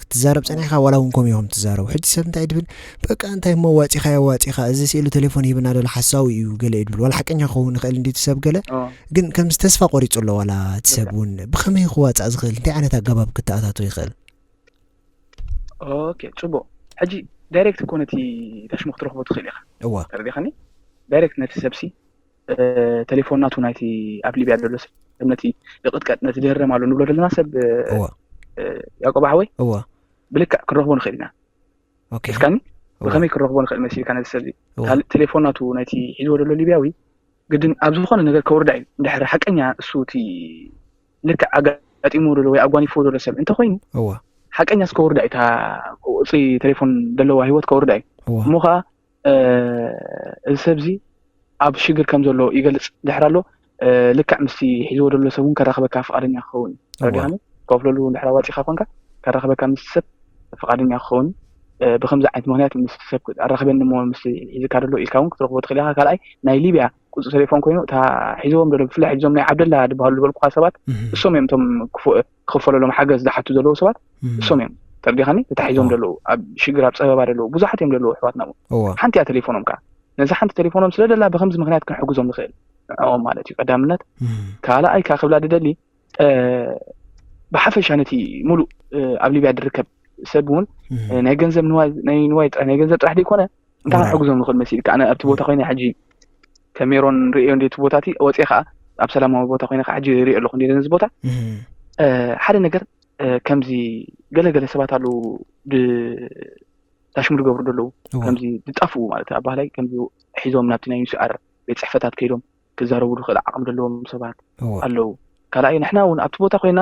ክትዛረብ ፀኒሕካ ዋላ እውን ከምኡ ኢኹም ትዛረቡ ሕጂ ሰብ እንታይ ድብል በቃ እንታይ እሞ ዋፂኻ ያዋፂኻ እዚ ስኢሉ ቴሌፎን ሂብና ደለ ሓሳዊ እዩ ገለ እዩ ድብል ዋላ ሓቀኛ ክኸውን ይኽእል እንዲ ሰብ ገለ ግን ከምዚ ተስፋ ቆሪፁ ኣሎ ዋላ እቲ ሰብ እውን ብኸመይ ክዋፃእ ዝኽእል እንታይ ዓይነት ኣገባብ ክተኣታቶ ይኽእል ኦኬ ፅቡቅ ሕጂ ዳይሬክት እኮ ነቲ ተሽሞ ክትረኽቦ ትኽእል ኢኻ እዋ ተረዲኻኒ ዳይሬክት ነቲ ሰብሲ ተሌፎን ናቱ ናይቲ ኣብ ሊብያ ዘሎ ሰብ ነቲ ይቕጥቀጥ ነቲ ድህረም ኣሎ ንብሎ ዘለና ሰብ ያቆብ ሓወይ ብልክዕ ክንረኽቦ ንኽእል ኢና እስካኒ ብኸመይ ክንረኽቦ ንኽእል መሲልካ ነቲ ሰብ ካልእ ቴሌፎን ናቱ ናይቲ ሒዝዎ ዘሎ ሊብያዊ ግድን ኣብ ዝኾነ ነገር ከውርዳ እዩ እንድሕር ሓቀኛ እሱ እቲ ልክዕ ኣጋጢሞ ዘሎ ወይ ኣጓኒፍዎ ዘሎ ሰብ እንተኮይኑ ሓቀኛ እስከውርዳ እዩ እታ ቁፅሪ ቴሌፎን ዘለዋ ህይወት ከውርዳ እዩ እሞ ከዓ እዚ ሰብ እዚ ኣብ ሽግር ከም ዘሎ ይገልፅ ድሕር ኣሎ ልክዕ ምስቲ ሒዝዎ ዘሎ ሰብ እውን ከራኽበካ ፍቃደኛ ክኸውን እዩ ተረዲኻኒ ከፍለሉ ድሕር ኣዋፂኻ ኮንካ ከራኽበካ ምስ ሰብ ፍቃደኛ ክኸውን ብከምዚ ዓይነት ምክንያት ምስ ሰብ ኣራኽበኒ ሞ ምስ ሒዝካ ደሎ ኢልካ እውን ክትረኽቦ ትኽእል ኢኻ ካልኣይ ናይ ሊብያ ቁፅሪ ቴሌፎን ኮይኑ እታ ሒዝዎም ደሎ ብፍላይ ሒዞም ናይ ዓብደላ ዝበሃሉ ዝበልኩካ ሰባት እሶም እዮም እቶም ክፈለሎም ሓገዝ ዝሓቱ ዘለዉ ሰባት እሶም እዮም ተረዲኻኒ ተታሒዞም ደለዉ ኣብ ሽግር ኣብ ፀበባ ደለዉ ብዙሓት እዮም ደለዉ ኣሕዋትና እውን ሓንቲ እያ ቴሌፎኖም ከዓ ነዛ ሓንቲ ቴሌፎኖም ስለ ደላ ብከምዚ ምክንያት ክንሕግዞም ንኽእል ንዕኦም ማለት እዩ ቀዳምነት ካልኣይ ከዓ ክብላ ድደሊ ብሓፈሻ ነቲ ሙሉእ ኣብ ሊብያ ዝርከብ ሰብ እውን ናይ ገንዘብ ናይ ንዋይ ጥራሕ ናይ ገንዘብ ጥራሕ ዘይኮነ እንታይ ክንሕግዞም ንኽእል መሲልካ ኣነ ኣብቲ ቦታ ኮይነ ሕጂ ከሜሮን ርእዮ እንዴ እቲ ቦታ እቲ ወፅየ ከዓ ኣብ ሰላማዊ ቦታ ኮይነ ከዓ ሕጂ ርእዮ ኣለኹ እንዴ ነዚ ቦታ ሓደ ነገር ከምዚ ገለገለ ሰባት ኣለዉ ታሽሙ ዝገብሩ ዘለዉ ከምዚ ዝጠፍኡ ማለት ኣብ ባህላይ ከምዚ ሒዞም ናብቲ ናይ ዩሲኣር ቤት ፅሕፈታት ከይዶም ክዛረቡ ዝኽእል ዓቕሚ ዘለዎም ሰባት ኣለዉ ካልኣይ ንሕና እውን ኣብቲ ቦታ ኮይና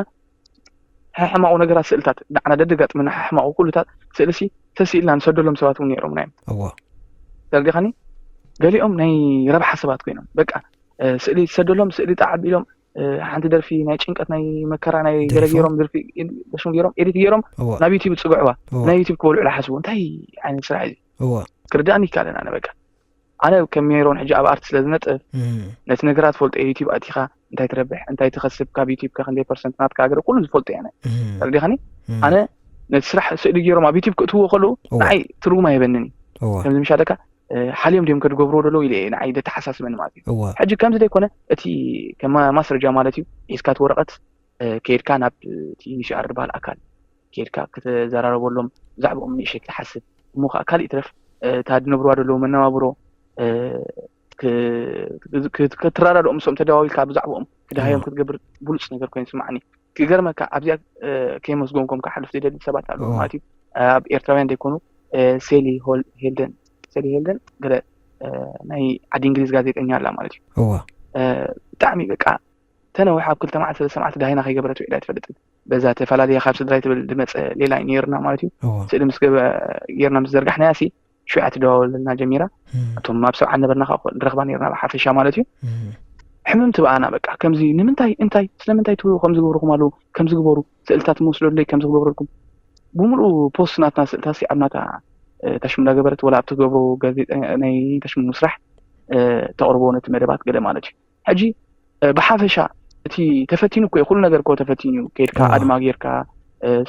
ሕማቑ ነገራት ስእልታት ንዓና ደደጋጥመና ሕማቑ ኩሉታት ስእልሲ ተስኢልና ንሰደሎም ሰባት እውን ነይሮም ናዮም። እዎ ተረዲኻኒ? ገሊኦም ናይ ረብሓ ሰባት ኮይኖም በቃ ስእሊ ትሰደሎም፣ ስእሊ ጣዕ ኣቢሎም ሓንቲ ደርፊ ናይ ጭንቀት ናይ መከራ ናይ ገለ ገይሮም ደርፊ ደሽሙ ገይሮም ኤዲት ገይሮም ናብ ዩቲዩብ ዝፅግዕዋ፣ ናይ ዩቲዩብ ክበልዑ ዝሓስቡ። እንታይ ዓይነት ስራሕ እዩ? ክርዳእኒ ይካለን ኣነ በቃ ኣነ ከም ሜሮን ሕጂ ኣብ ኣርት ስለ ዝነጥፍ ነቲ ነገራት ፈልጦ እየ። ዩቲዩብ ኣቲኻ እንታይ ትረብሕ እንታይ ትኸስብ፣ ካብ ዩቲዩብ ከ ክንደይ ፐርሰንት ናትካ ሃገር ኩሉ ዝፈልጦ እየ። ኣነ ተረዲኻኒ? ኣነ ነቲ ስራሕ ስእሊ ገይሮም ኣብ ዩቲዩብ ክእትውዎ ከለዉ ንዓይ ትርጉም ኣይበንን እዩ። ከምዚ ምሻለካ ሓልዮም ድዮም ከድገብርዎ ደለዉ ኢለ እየ ንዓይ ደተሓሳስበኒ ማለት እዩ። ሕጂ ከምዚ ዘይኮነ እቲ ከም ማስረጃ ማለት እዩ ሒዝካ እቲ ወረቐት ከይድካ ናብ እቲ ዩኤንኤችሲኣር ዝበሃል ኣካል ከይድካ ክትዘራረበሎም ብዛዕባኦም ንእሽተይ ክትሓስብ እሞ ከዓ ካልእ ይትረፍ እታ ዝነብርዋ ዘለዉ መነባብሮ ክትረዳድኦም ምስኦም ተደዋዊልካ ብዛዕባኦም ክድሃዮም ክትገብር ብሉፅ ነገር ኮይኑ ይስማዓኒ። ክገርመካ ኣብዚኣ ከየመስገንኩም ክሓልፍ ዘይደሊ ሰባት ኣለዉ ማለት እዩ። ኣብ ኤርትራውያን ዘይኮኑ ሴሊ ሄልደን ሴሊ ሄልደን ገለ ናይ ዓዲ እንግሊዝ ጋዜጠኛ ኣላ ማለት እዩ። ብጣዕሚ በቃ ተነዊሕ ኣብ ክልተ መዓልቲ ሰለስተ መዓልቲ ዳሂና ከይገበረት ውዒላ ኣይትፈልጥን። በዛ ተፈላለየ ካብ ስድራይ ትብል ዝመፀ ሌላ እዩ ነይርና ማለት እዩ። ስእሊ ምስ ገይርና ምስ ዘርጋሕናያ ሲ ሽዑ እያ ትደዋወለልና ጀሚራ። እቶም ኣብ ሰብዓ ነበርና ከዓ ንረኽባ ነይርና ብሓፈሻ ማለት እዩ። ሕምም ትብኣና በቃ ከምዚ ንምንታይ እንታይ ስለምንታይ ትብሉ ከምዚ ግብርኹም ኣለዉ ከምዚ ግበሩ ስእልታት ምወስደለይ ከምዚ ክገብረልኩም ብምሉኡ ፖስት ናትና ስእልታት ሲ ኣብ ናታ ታሽሙ እንዳገበረት ወላ ኣብ ትገብሮ ጋዜጠ ናይ ታሽሙ ምስራሕ ተቕርቦ ነቲ መደባት ገለ ማለት እዩ። ሕጂ ብሓፈሻ እቲ ተፈቲኑ እኮ እዩ ኩሉ ነገር እኮ ተፈቲኑ እዩ። ከይድካ ኣድማ ጌርካ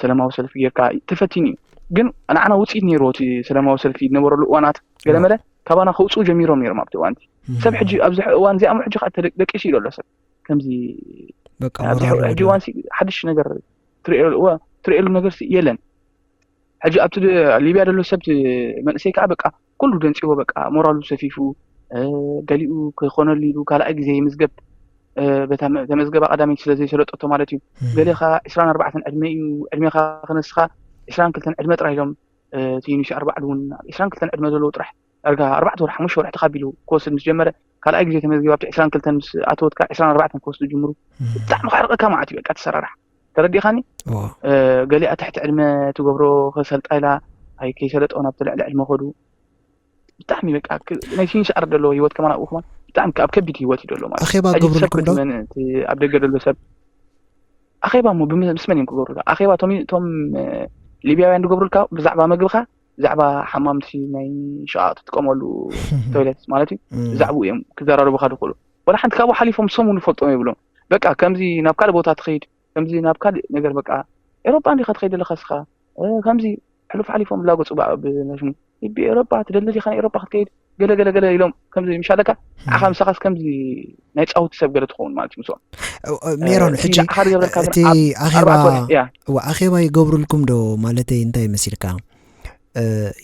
ሰላማዊ ሰልፊ ጌርካ ተፈቲኑ እዩ። ግን ንዓና ውፅኢት ነይርዎ እቲ ሰላማዊ ሰልፊ ዝነበረሉ እዋናት ገለመለ ካባና ከውፅኡ ጀሚሮም ነይሮም ኣብቲ እዋን እቲ ሰብ ሕጂ ኣብዚ እዋን እዚኣ ሕጂ ከዓ ደቂሱ እዩ ዘሎ ሰብ ከምዚ ኣብዚ ሕጂ እዋን ሓድሽ ነገር ትርእየሉ ነገር የለን። ሕጂ ኣብቲ ሊብያ ዘሎ ሰብ መንእሰይ ከዓ በቃ ኩሉ ደንፂዎ በቃ ሞራሉ ሰፊፉ ገሊኡ ክኾነሉ ኢሉ ካልኣይ ግዜ ይምዝገብ ተመዝገባ ቀዳመይቲ ስለ ዘይሰለጠቶ ማለት እዩ። ገሌኻ ዕስራን ኣርባዕተን ዕድመ እዩ ዕድሜኻ ክነስኻ ዕስራን ክልተን ዕድመ ጥራይ ኢሎም እቲ ዩኒሽ ኣርባዕድ እውን ዕስራን ክልተን ዕድመ ዘለዎ ጥራሕ ዳርጋ ኣርባዕተ ወርሒ ሓሙሽተ ወርሒ ተኻቢሉ ክወስድ ምስ ጀመረ ካልኣይ ግዜ ተመዝጊባ ኣብቲ ዕስራን ክልተን ምስ ኣተወት ከዓ ዕስራን ኣርባዕተን ክወስዱ ጅምሩ። ብጣዕሚ ከዕርቀካ ማለት እዩ በቃ ተሰራራሕ ተረዲኻኒ። ገሊኣ ትሕቲ ዕድመ ትገብሮ ከሰልጣ ኢላ ኣይ ከይሰለጠውን ኣብቲ ልዕሊ ዕድመ ከዱ ብጣዕሚ በቃ ናይ ሲንሻር ደሎ ህይወት ከማን ኣብኡ ከማን ብጣዕሚ ኣብ ከቢድ ህይወት እዩ ደሎ ማለት ኣኼባ ገብሩልኩም ዶ? ኣብ ደገ ደሎ ሰብ ኣኼባ እሞ ምስ መን እዮም ክገብሩልካ? ኣኼባ እቶም ሊብያውያን ዝገብሩልካ ብዛዕባ መግብኻ ብዛዕባ ሓማምቲ ናይ ሸቓቕ ትጥቀመሉ ቶይለት ማለት እዩ ብዛዕባኡ እዮም ክዘራረቡካ ዝኽእሉ። ወላ ሓንቲ ካብኡ ሓሊፎም ሰሙን ይፈልጦም የብሎም። በቃ ከምዚ ናብ ካልእ ቦታ ትኸይድ ከምዚ ናብ ካልእ ነገር በቃ ኤሮጳ እንዲኻ ትኸይድ ዘለካ ስኻ ከምዚ ሕሉፍ ሓሊፎም ላጎ ፅባዕ ብነሽሙ ቢ ኤሮጳ ትደሊ ዲኻ ኤሮጳ ክትከይድ ገለ ገለ ገለ ኢሎም ከምዚ ምሻለካ ንዓኻ ምሳኻስ ከምዚ ናይ ፃውቲ ሰብ ገለ ትኸውን ማለት እዩ ምስኦም ሜሮን ሕጂ እቲ ኣኼባ ኣኼባ ይገብሩልኩም ዶ ማለተይ እንታይ መሲልካ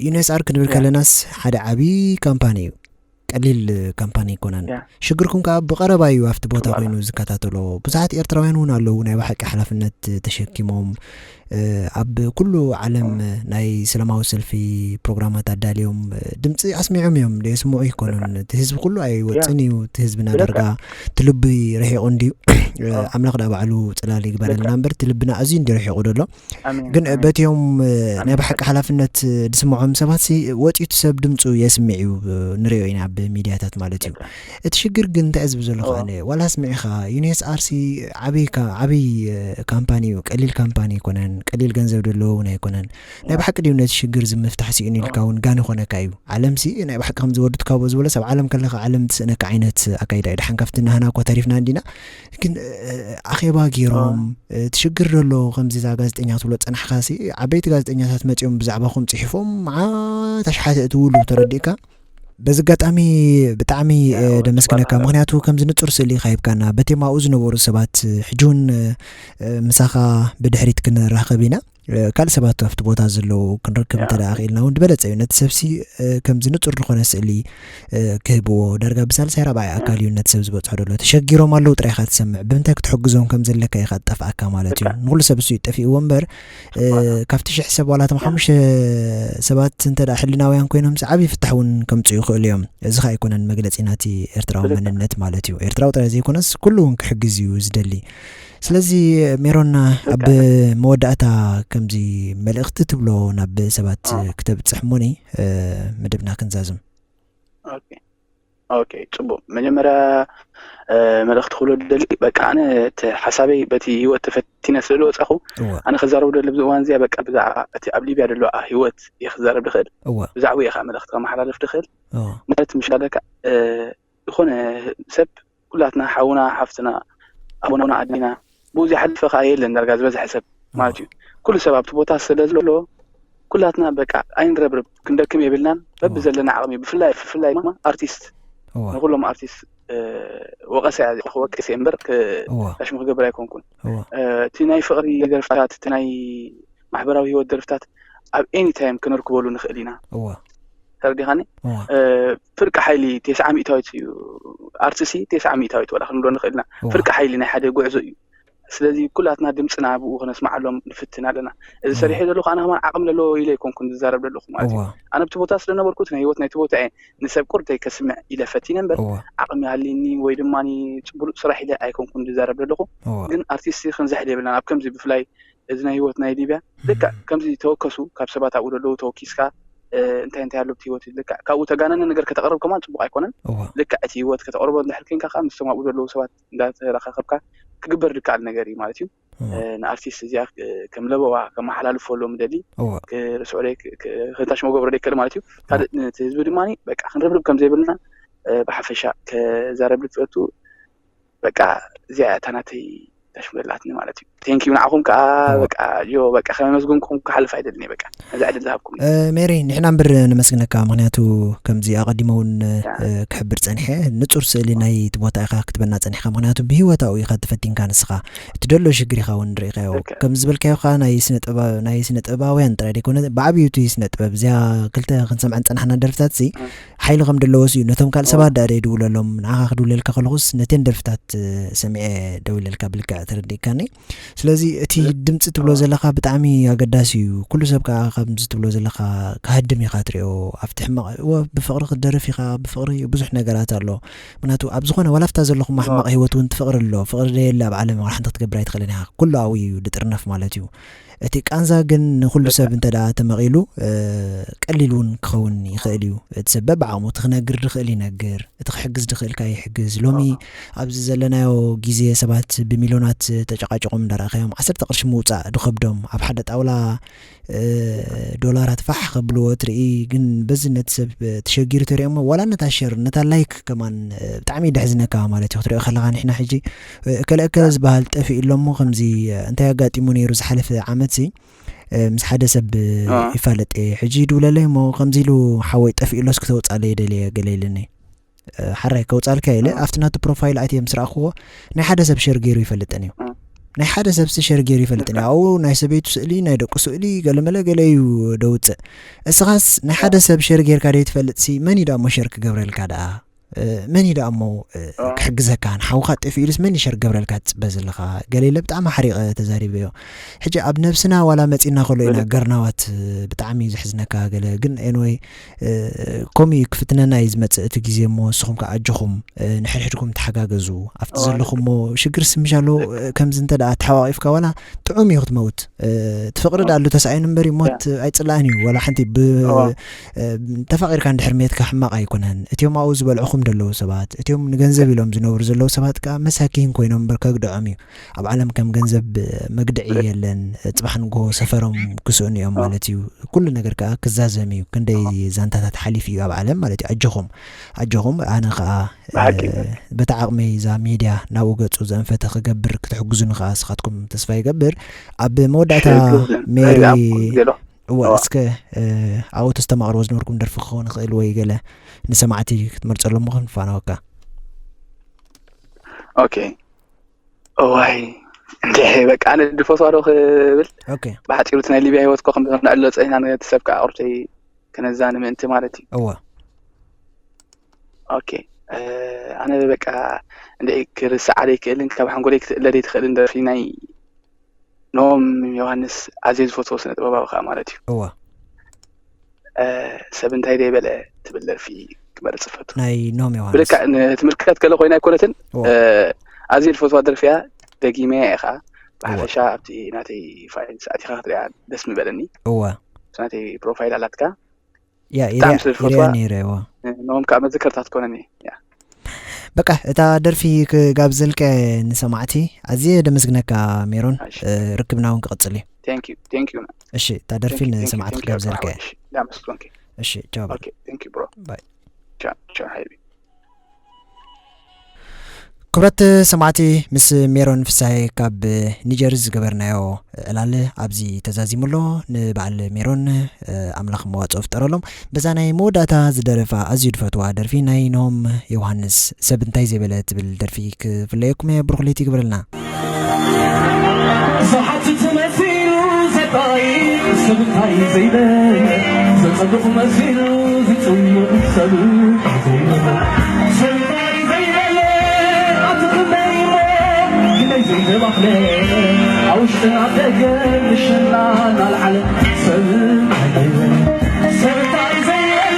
ዩኔስኣር ክንብል ከለናስ ሓደ ዓብዪ ካምፓኒ እዩ ቀሊል ካምፓኒ ኣይኮነን ሽግርኩም ከዓ ብቐረባ እዩ ኣብቲ ቦታ ኮይኑ ዝከታተሎ ብዙሓት ኤርትራውያን እውን ኣለዉ ናይ ብሓቂ ሓላፍነት ተሸኪሞም ኣብ ኩሉ ዓለም ናይ ሰላማዊ ሰልፊ ፕሮግራማት ኣዳልዮም ድምፂ ኣስሚዖም እዮም ደየስምዑ ኣይኮኑን እቲ ህዝቢ ኩሉ ኣይወፅን እዩ እቲ ህዝብና ዳርጋ ትልቢ ርሒቑ እንድዩ ኣምላኽ ዳ ባዕሉ ፅላል ይግበረልና እምበር ትልብና ኣዝዩ እንዲ ርሒቑ ደሎ ግን በቲዮም ናይ ብሓቂ ሓላፍነት ዝስምዖም ሰባት ወፂቱ ሰብ ድምፁ የስምዕ እዩ ንሪኦ ኢና ኣብ ሚድያታት ማለት እዩ እቲ ሽግር ግን እንታይ ዝብ ዘለኹ ኣነ ዋላ ስምዒኻ ዩኔስ ኣርሲ ዓብይ ዓብይ ካምፓኒ እዩ ቀሊል ካምፓኒ ኣይኮነን ቀሊል ገንዘብ ዘለዎ እውን ኣይኮነን ናይ ብሓቂ ድዩ ነቲ ሽግር ዝምፍታሕ ሲኡን ኢልካ እውን ጋን ይኾነካ እዩ ዓለምሲ ናይ ብሓቂ ከምዚ ወዲ ትካቦ ዝበለስ ኣብ ዓለም ከለካ ዓለም ትስእነካ ዓይነት ኣካይዳ እዩ ድሓን ካብቲ ናህና እኳ ተሪፍና እንዲና ግን ኣኼባ ገይሮም እቲ ሽግር ዘሎ ከምዚ እዛ ጋዜጠኛ ክትብሎ ዝፀናሕካ ሲ ዓበይቲ ጋዜጠኛታት መፂኦም ብዛዕባኹም ፅሒፎም መዓት ኣሽሓት እትውሉ ተረዲእካ በዚ ኣጋጣሚ ብጣዕሚ ደመስግነካ ምክንያቱ ከምዚ ንፁር ስእሊ ኢካ ሂብካና በቴማኡ ዝነበሩ ሰባት ሕጂ እውን ምሳኻ ብድሕሪት ክንራኸብ ኢና ካልእ ሰባት ኣብቲ ቦታ ዘለዉ ክንረክብ እንተ ደኣ ክኢልና እውን ዝበለጸ እዩ ነቲ ሰብሲ ከምዚ ንጹር ዝኾነ ስእሊ ክህብዎ ዳርጋ ብሳልሳይ ራብዓይ ኣካል እዩ ነቲ ሰብ ዝበጽሖ ዘሎ ተሸጊሮም ኣለዉ ጥራይ ኢኻ ትሰምዕ ብምንታይ ክትሕግዞም ከም ዘለካ ኢኻ ትጠፍኣካ ማለት እዩ ንኩሉ ሰብ እሱ ይጠፊእዎ እምበር ካብቲ ሽሕ ሰብ ዋላ እቶም ሓሙሽተ ሰባት እንተ ደኣ ሕልናውያን ኮይኖም ዓብዪ ፍታሕ እውን ከምጽኡ ይኽእሉ እዮም እዚ ኸ ኣይኮነን መግለጺ ናቲ ኤርትራዊ መንነት ማለት እዩ ኤርትራዊ ጥራይ ዘይኮነስ ኩሉ እውን ክሕግዝ እዩ ዝደሊ ስለዚ ሜሮን፣ ኣብ መወዳእታ ከምዚ መልእኽቲ ትብሎ ናብ ሰባት ክተብጽሕ እሞኒ፣ መደብና ክንዛዝም። ኦኬ፣ ጽቡቅ። መጀመርያ መልእኽቲ ክብሎ ደሊ፣ በቃ ኣነ እቲ ሓሳበይ በቲ ህይወት ተፈቲነ ስለ ዝወጻኹ፣ ኣነ ክዛረቡ ደሊ ኣብዚ እዋን እዚኣ በቃ ብዛዕባ እቲ ኣብ ሊብያ ዘሎ ህይወት እየ ክዛረብ ድኽእል። ብዛዕባ እየ ከዓ መልእኽቲ ከመሓላልፍ ድኽእል። ማለት ምሽ ኣለካ፣ ዝኾነ ሰብ፣ ኩላትና ሓውና ሓፍትና፣ ኣቦና ኣዴና፣ ብኡ ዝሓልፈ ከዓ የለን። ዳርጋ ዝበዝሐ ሰብ ማለት እዩ፣ ኩሉ ሰብ ኣብቲ ቦታ ስለ ዘሎ፣ ኩላትና በቃ ኣይንረብርብ፣ ክንደክም የብልናን። በቢ ዘለና ዓቕሚ፣ ብፍላይ ብፍላይ ድማ ኣርቲስት፣ ንኩሎም ኣርቲስት ወቀሳ እያ፣ ክወቅስ እየ እምበር ታሽሙ ክገብር ኣይኮንኩን። እቲ ናይ ፍቕሪ ደርፍታት፣ እቲ ናይ ማሕበራዊ ህይወት ደርፍታት ኣብ ኤኒ ታይም ክንርክበሉ ንኽእል ኢና። ተረዲኻኒ? ፍርቂ ሓይሊ ቴስዓ ሚእታዊት እዩ፣ ኣርትሲ ቴስዓ ሚእታዊት ዋላ ክንብሎ ንኽእል ኢና። ፍርቂ ሓይሊ ናይ ሓደ ጉዕዞ እዩ። ስለዚ ኩላትና ድምፅና ብኡ ክነስምዓሎም ንፍትን ኣለና። እዚ ሰሪሐ ዘለኹ ኣነ ከማን ዓቕሚ ዘለዎ ኢለ ኣይኮንኩን ዝዛረብ ዘለኹ ማለት እዩ። ኣነ ኣብቲ ቦታ ስለነበርኩ እቲ ናይ ህይወት ናይቲ ቦታ እየ ንሰብ ቁርተይ ከስምዕ ኢለ ፈቲነ እምበር ዓቕሚ ሃልይኒ ወይ ድማ ብሉፅ ስራሕ ኢለ ኣይኮንኩን ዝዛረብ ዘለኹ። ግን ኣርቲስት ክንዘሕል የብልናን ኣብ ከምዚ ብፍላይ እዚ ናይ ህይወት ናይ ሊብያ ልክዕ ከምዚ ተወከሱ ካብ ሰባት ኣብኡ ዘለዉ ተወኪስካ እንታይ እንታይ ኣሎ ኣብቲ ህይወት ልክዕ ካብኡ ተጋነነ ነገር ከተቕርብ ከማን ፅቡቕ ኣይኮነን። ልክዕ እቲ ህይወት ከተቕርቦ እንድሕር ኮንካ ከዓ ምስቶም ኣብኡ ዘለዉ ሰባት እንዳተራኻኸብካ ክግበር ድከኣል ነገር እዩ ማለት እዩ። ንኣርቲስት እዚኣ ከም ለበዋ ከመሓላልፎ ሎም ደሊ ክርስዑ ክንታሽሞ ገብሮ ደይክእል ማለት እዩ። ካልእ ነቲ ህዝቢ ድማ በቃ ክንርብርብ ከም ዘይብልና ብሓፈሻ ከዛረብ ዝፈቱ በቃ እዚኣ እታ ናተይ ታሽሙ ዘላትኒ ማለት እዩ። ቴንኪዩ ንዓኹም ከዓ በቃ ዮ በቃ ከመመስግንኩም ክሓልፍ ኣይደልን እየ። በቃ ነዚ ዕድል ዝሃብኩም። ሜሪ ንሕና እምበር ነመስግነካ፣ ምክንያቱ ከምዚ ኣቐዲመ እውን ክሕብር ጸኒሐ ንጹር ስእሊ ናይ እቲ ቦታ ኢኻ ክትበና ጸኒሕካ፣ ምክንያቱ ብህይወታዊ ኢኻ ተፈቲንካ ንስኻ እቲ ደሎ ሽግር ኢኻ እውን ርኢኻዮ። ከም ዝበልካዮ ከዓ ናይ ስነ ጥበባውያን ጥራይ ደይኮነ ብዓብዩ እቲ ስነ ጥበብ እዚኣ ክልተ ክንሰምዐን ጸናሕና ደርፍታት ሲ ሓይሊ ከም ደለዎስ እዩ ነቶም ካልእ ሰባት ዳኣ ደይድውለሎም። ንዓኻ ክድውለልካ ከለኹስ ነተን ደርፍታት ሰሚዐ ደው ኢለልካ ብልክዕ ተረዲእካኒ። ስለዚ እቲ ድምፂ ትብሎ ዘለኻ ብጣዕሚ ኣገዳሲ እዩ። ኩሉ ሰብ ከዓ ከምዚ ትብሎ ዘለኻ ክሃድም ኢኻ ትሪኦ። ኣብቲ ሕማቕ እወ ብፍቕሪ ክትደርፍ ኢኻ፣ ብፍቕሪ ብዙሕ ነገራት ኣሎ። ምክንያቱ ኣብ ዝኾነ ዋላ ኣብታ ዘለኹም ሕማቕ ህይወት እውን ትፍቕሪ ኣሎ። ፍቕሪ ደየለ ኣብ ዓለም ዋላ ሓንቲ ክትገብር ኣይትኽእልን ኢኻ። ኩሉ ኣብኡ እዩ ድጥርነፍ ማለት እዩ። እቲ ቃንዛ ግን ንኹሉ ሰብ እንተ ደኣ ተመቒሉ ቀሊል እውን ክኸውን ይኽእል እዩ። እቲ ሰብ በብዓቕሙ እቲ ክነግር ድኽእል ይነግር፣ እቲ ክሕግዝ ድኽእል ከኣ ይሕግዝ። ሎሚ ኣብዚ ዘለናዮ ግዜ ሰባት ብሚልዮናት ተጨቓጪቖም እንዳረኣኻዮም ዓሰርተ ቅርሺ ምውጻእ ድኸብዶም፣ ኣብ ሓደ ጣውላ ዶላራት ፋሕ ከብልዎ ትርኢ። ግን በዚ ነቲ ሰብ ተሸጊሩ ተሪኦሞ ዋላ ነታ ሸር ነታ ላይክ ከማን ብጣዕሚ ደሕዝነካ ማለት እዩ። ክትሪኦ ከለኻ ንሕና ሕጂ እከለ እከለ ዝበሃል ጠፊኡ ኣሎ እሞ ከምዚ እንታይ ኣጋጢሙ ነይሩ ዝሓለፈ ዓመት ሲ ምስ ሓደ ሰብ ይፋለጥ እየ ሕጂ ይድውለለይ እሞ ከምዚ ኢሉ ሓወይ ጠፊኡ ኣሎ እስኪ ተውፃለይ ደልየ ገለ ኢልኒ። ሓራይ ከውፃልካ ኢለ ኣብቲ ናቱ ፕሮፋይል ኣትየ ምስ ረኣኽዎ ናይ ሓደ ሰብ ሸር ገይሩ ይፈልጥን እዩ። ናይ ሓደ ሰብ ሲ ሸር ገይሩ ይፈልጥን እዩ። ኣብኡ ናይ ሰበይቱ ስእሊ ናይ ደቁ ስእሊ ገለመለ ገለ እዩ ደውፅእ። እስኻስ ናይ ሓደ ሰብ ሸር ጌርካ ደይትፈልጥ ሲ መን እዩ ደኣ እሞ ሸር ክገብረልካ ደኣ? መን እዩ ደኣ እሞ ክሕግዘካ ንሓውካ ጠፊኡ ኢሉስ መን እዩ ሸር ክገብረልካ ትፅበ ዘለኻ? ገለ ኢለ ብጣዕሚ ሓሪቐ ተዛሪበዮ። ሕጂ ኣብ ነብስና ዋላ መፂና ከሎ ኢና ገርናዋት ብጣዕሚ እዩ ዘሕዝነካ ገለ ግን ኤንወይ ከምኡ እዩ ክፍትነና እዩ ዝመፅእ እቲ ግዜ እሞ ንስኹም ከዓ ኣጆኹም ንሕድሕድኩም ተሓጋገዙ ኣብቲ ዘለኹሞ ሽግር ስምሽ ኣሎ ከምዚ እንተ ደኣ ተሓዋቒፍካ ዋላ ጥዑም እዩ ክትመውት እቲ ፍቕሪ ደኣ ኣሎ ተሳኢኑ እምበር እዩ ሞት ኣይፅላእን እዩ ዋላ ሓንቲ ተፋቒርካ እንድሕር ሜትካ ሕማቕ ኣይኮነን እቲኦም ኣብኡ ዝበልዕኹም ዘለዉ ሰባት እቲኦም ንገንዘብ ኢሎም ዝነብሩ ዘለዉ ሰባት ከዓ መሳኪን ኮይኖም እምበር ከግድዖም እዩ ኣብ ዓለም ከም ገንዘብ መግድዒ የለን ጽባሕ ንግሆ ሰፈሮም ክስእኑ እዮም ማለት እዩ ኩሉ ነገር ከዓ ክዛዘም እዩ ክንደይ ዛንታታት ሓሊፉ እዩ ኣብ ዓለም ማለት እዩ ኣጆኹም ኣጆኹም ኣነ ከዓ በቲ ዓቕመይ እዛ ሜድያ ናብኡ ገጹ ዘንፈተ ክገብር ክትሕግዙኒ ከዓ ንስኻትኩም ተስፋ ይገብር ኣብ መወዳእታ ሜሪ እወ እስከ ኣብኡ ተስተማቕርዎ ዝነበርኩም ደርፊ ክኸውን ይኽእል ወይ ገለ ንሰማዕቲ ክትመርጸሎም ምዃን ፋናወካ ኦኬ እዋይ እንዴ በቃ ኣነ ድፈትዋ ዶ ክብል ኦኬ ብሓፂሩ እቲ ናይ ሊብያ ህይወት እኮ ከም ዘነዕሎ ፀኒና ነቲ ሰብ ከዓ ኣቕርብተይ ከነዛኒ ምእንቲ ማለት እዩ እወ ኦኬ ኣነ በቃ እንደ ክርስዓ ዘይክእልን ካብ ሓንጎለይ ክትእለ ዘይትኽእልን ደርፊ ናይ ኖም ዮሃንስ ኣዝየ ዝፈትዎ ስነ ጥበባዊ ከዓ ማለት እዩ እወ ሰብ እንታይ ደይበለ ትብል ደርፊ ክመርፅ ፈቱ ናይ ኖም ዮሃንስ ብልክዕ ንትምልከት ገለ ኮይና ኣይኮነትን ኣዝየ ዝፈትዋ ደርፊ እያ ደጊመ ኢኻ ብሓፈሻ ኣብቲ ናተይ ፋይል ኣቲኻ ክትሪኣ ደስ ምበለኒ። እወ ናተይ ፕሮፋይል ኣላትካ ያ ብጣዕሚ ስለ ዝፈትዋ ነይረ እወ ኖም ከዓ መዘከርታ ትኮነኒ። በቃ እታ ደርፊ ክጋብዘልከ ንሰማዕቲ ኣዝየ ደመስግነካ ሜሮን። ርክብና እውን ክቕጽል እዩ። ቴንክ ዩ ቴንክ ዩ እሺ እታ ደርፊ ንሰማዕቲ ክጋብዘልከ። ዳመስግንኪ እሺ ቻው በል። ኦኬ ቴንክ ዩ ብሮ ባይ። ቻው ቻው ሓይቢ ክብረት ሰማዕቲ ምስ ሜሮን ፍሳሄ ካብ ኒጀር ዝገበርናዮ ዕላል ኣብዚ ተዛዚሙ ኣሎ። ንበዓል ሜሮን ኣምላኽ መዋፅኦ ፍጠረሎም። በዛ ናይ መወዳእታ ዝደረፋ ኣዝዩ ድፈትዋ ደርፊ ናይ ነሆም ዮሃንስ ሰብ እንታይ ዘይበለ ትብል ደርፊ ክፍለየኩም እየ። ብሩኽ ለይቲ ይግበረልና። ዝሓትት መሲሉ ዘጣይቅ ሰብ እንታይ ዘይበለ ዘጸብቕ መሲሉ ዝጽይቕ ሰብ እንታይ ዘይበለ ሰብ እንታይ ዘይበለ ኣቲ ክንደይ እሞ ክንደይ ዘይተባኽለ ኣብ ውሽጥን ኣብ ደገን ንሸና እናልዓለ ሰብ እንታይ ዘይበለ ሰብ እንታይ ዘይበለ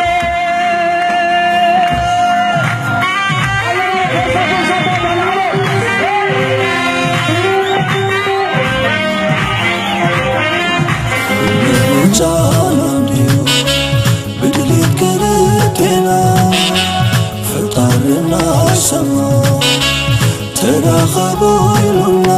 ምርጫ ነው እንዲሁ ብድሌት ከልቤና ፈጣሪና ሰማ ተራኸቡ ይሉና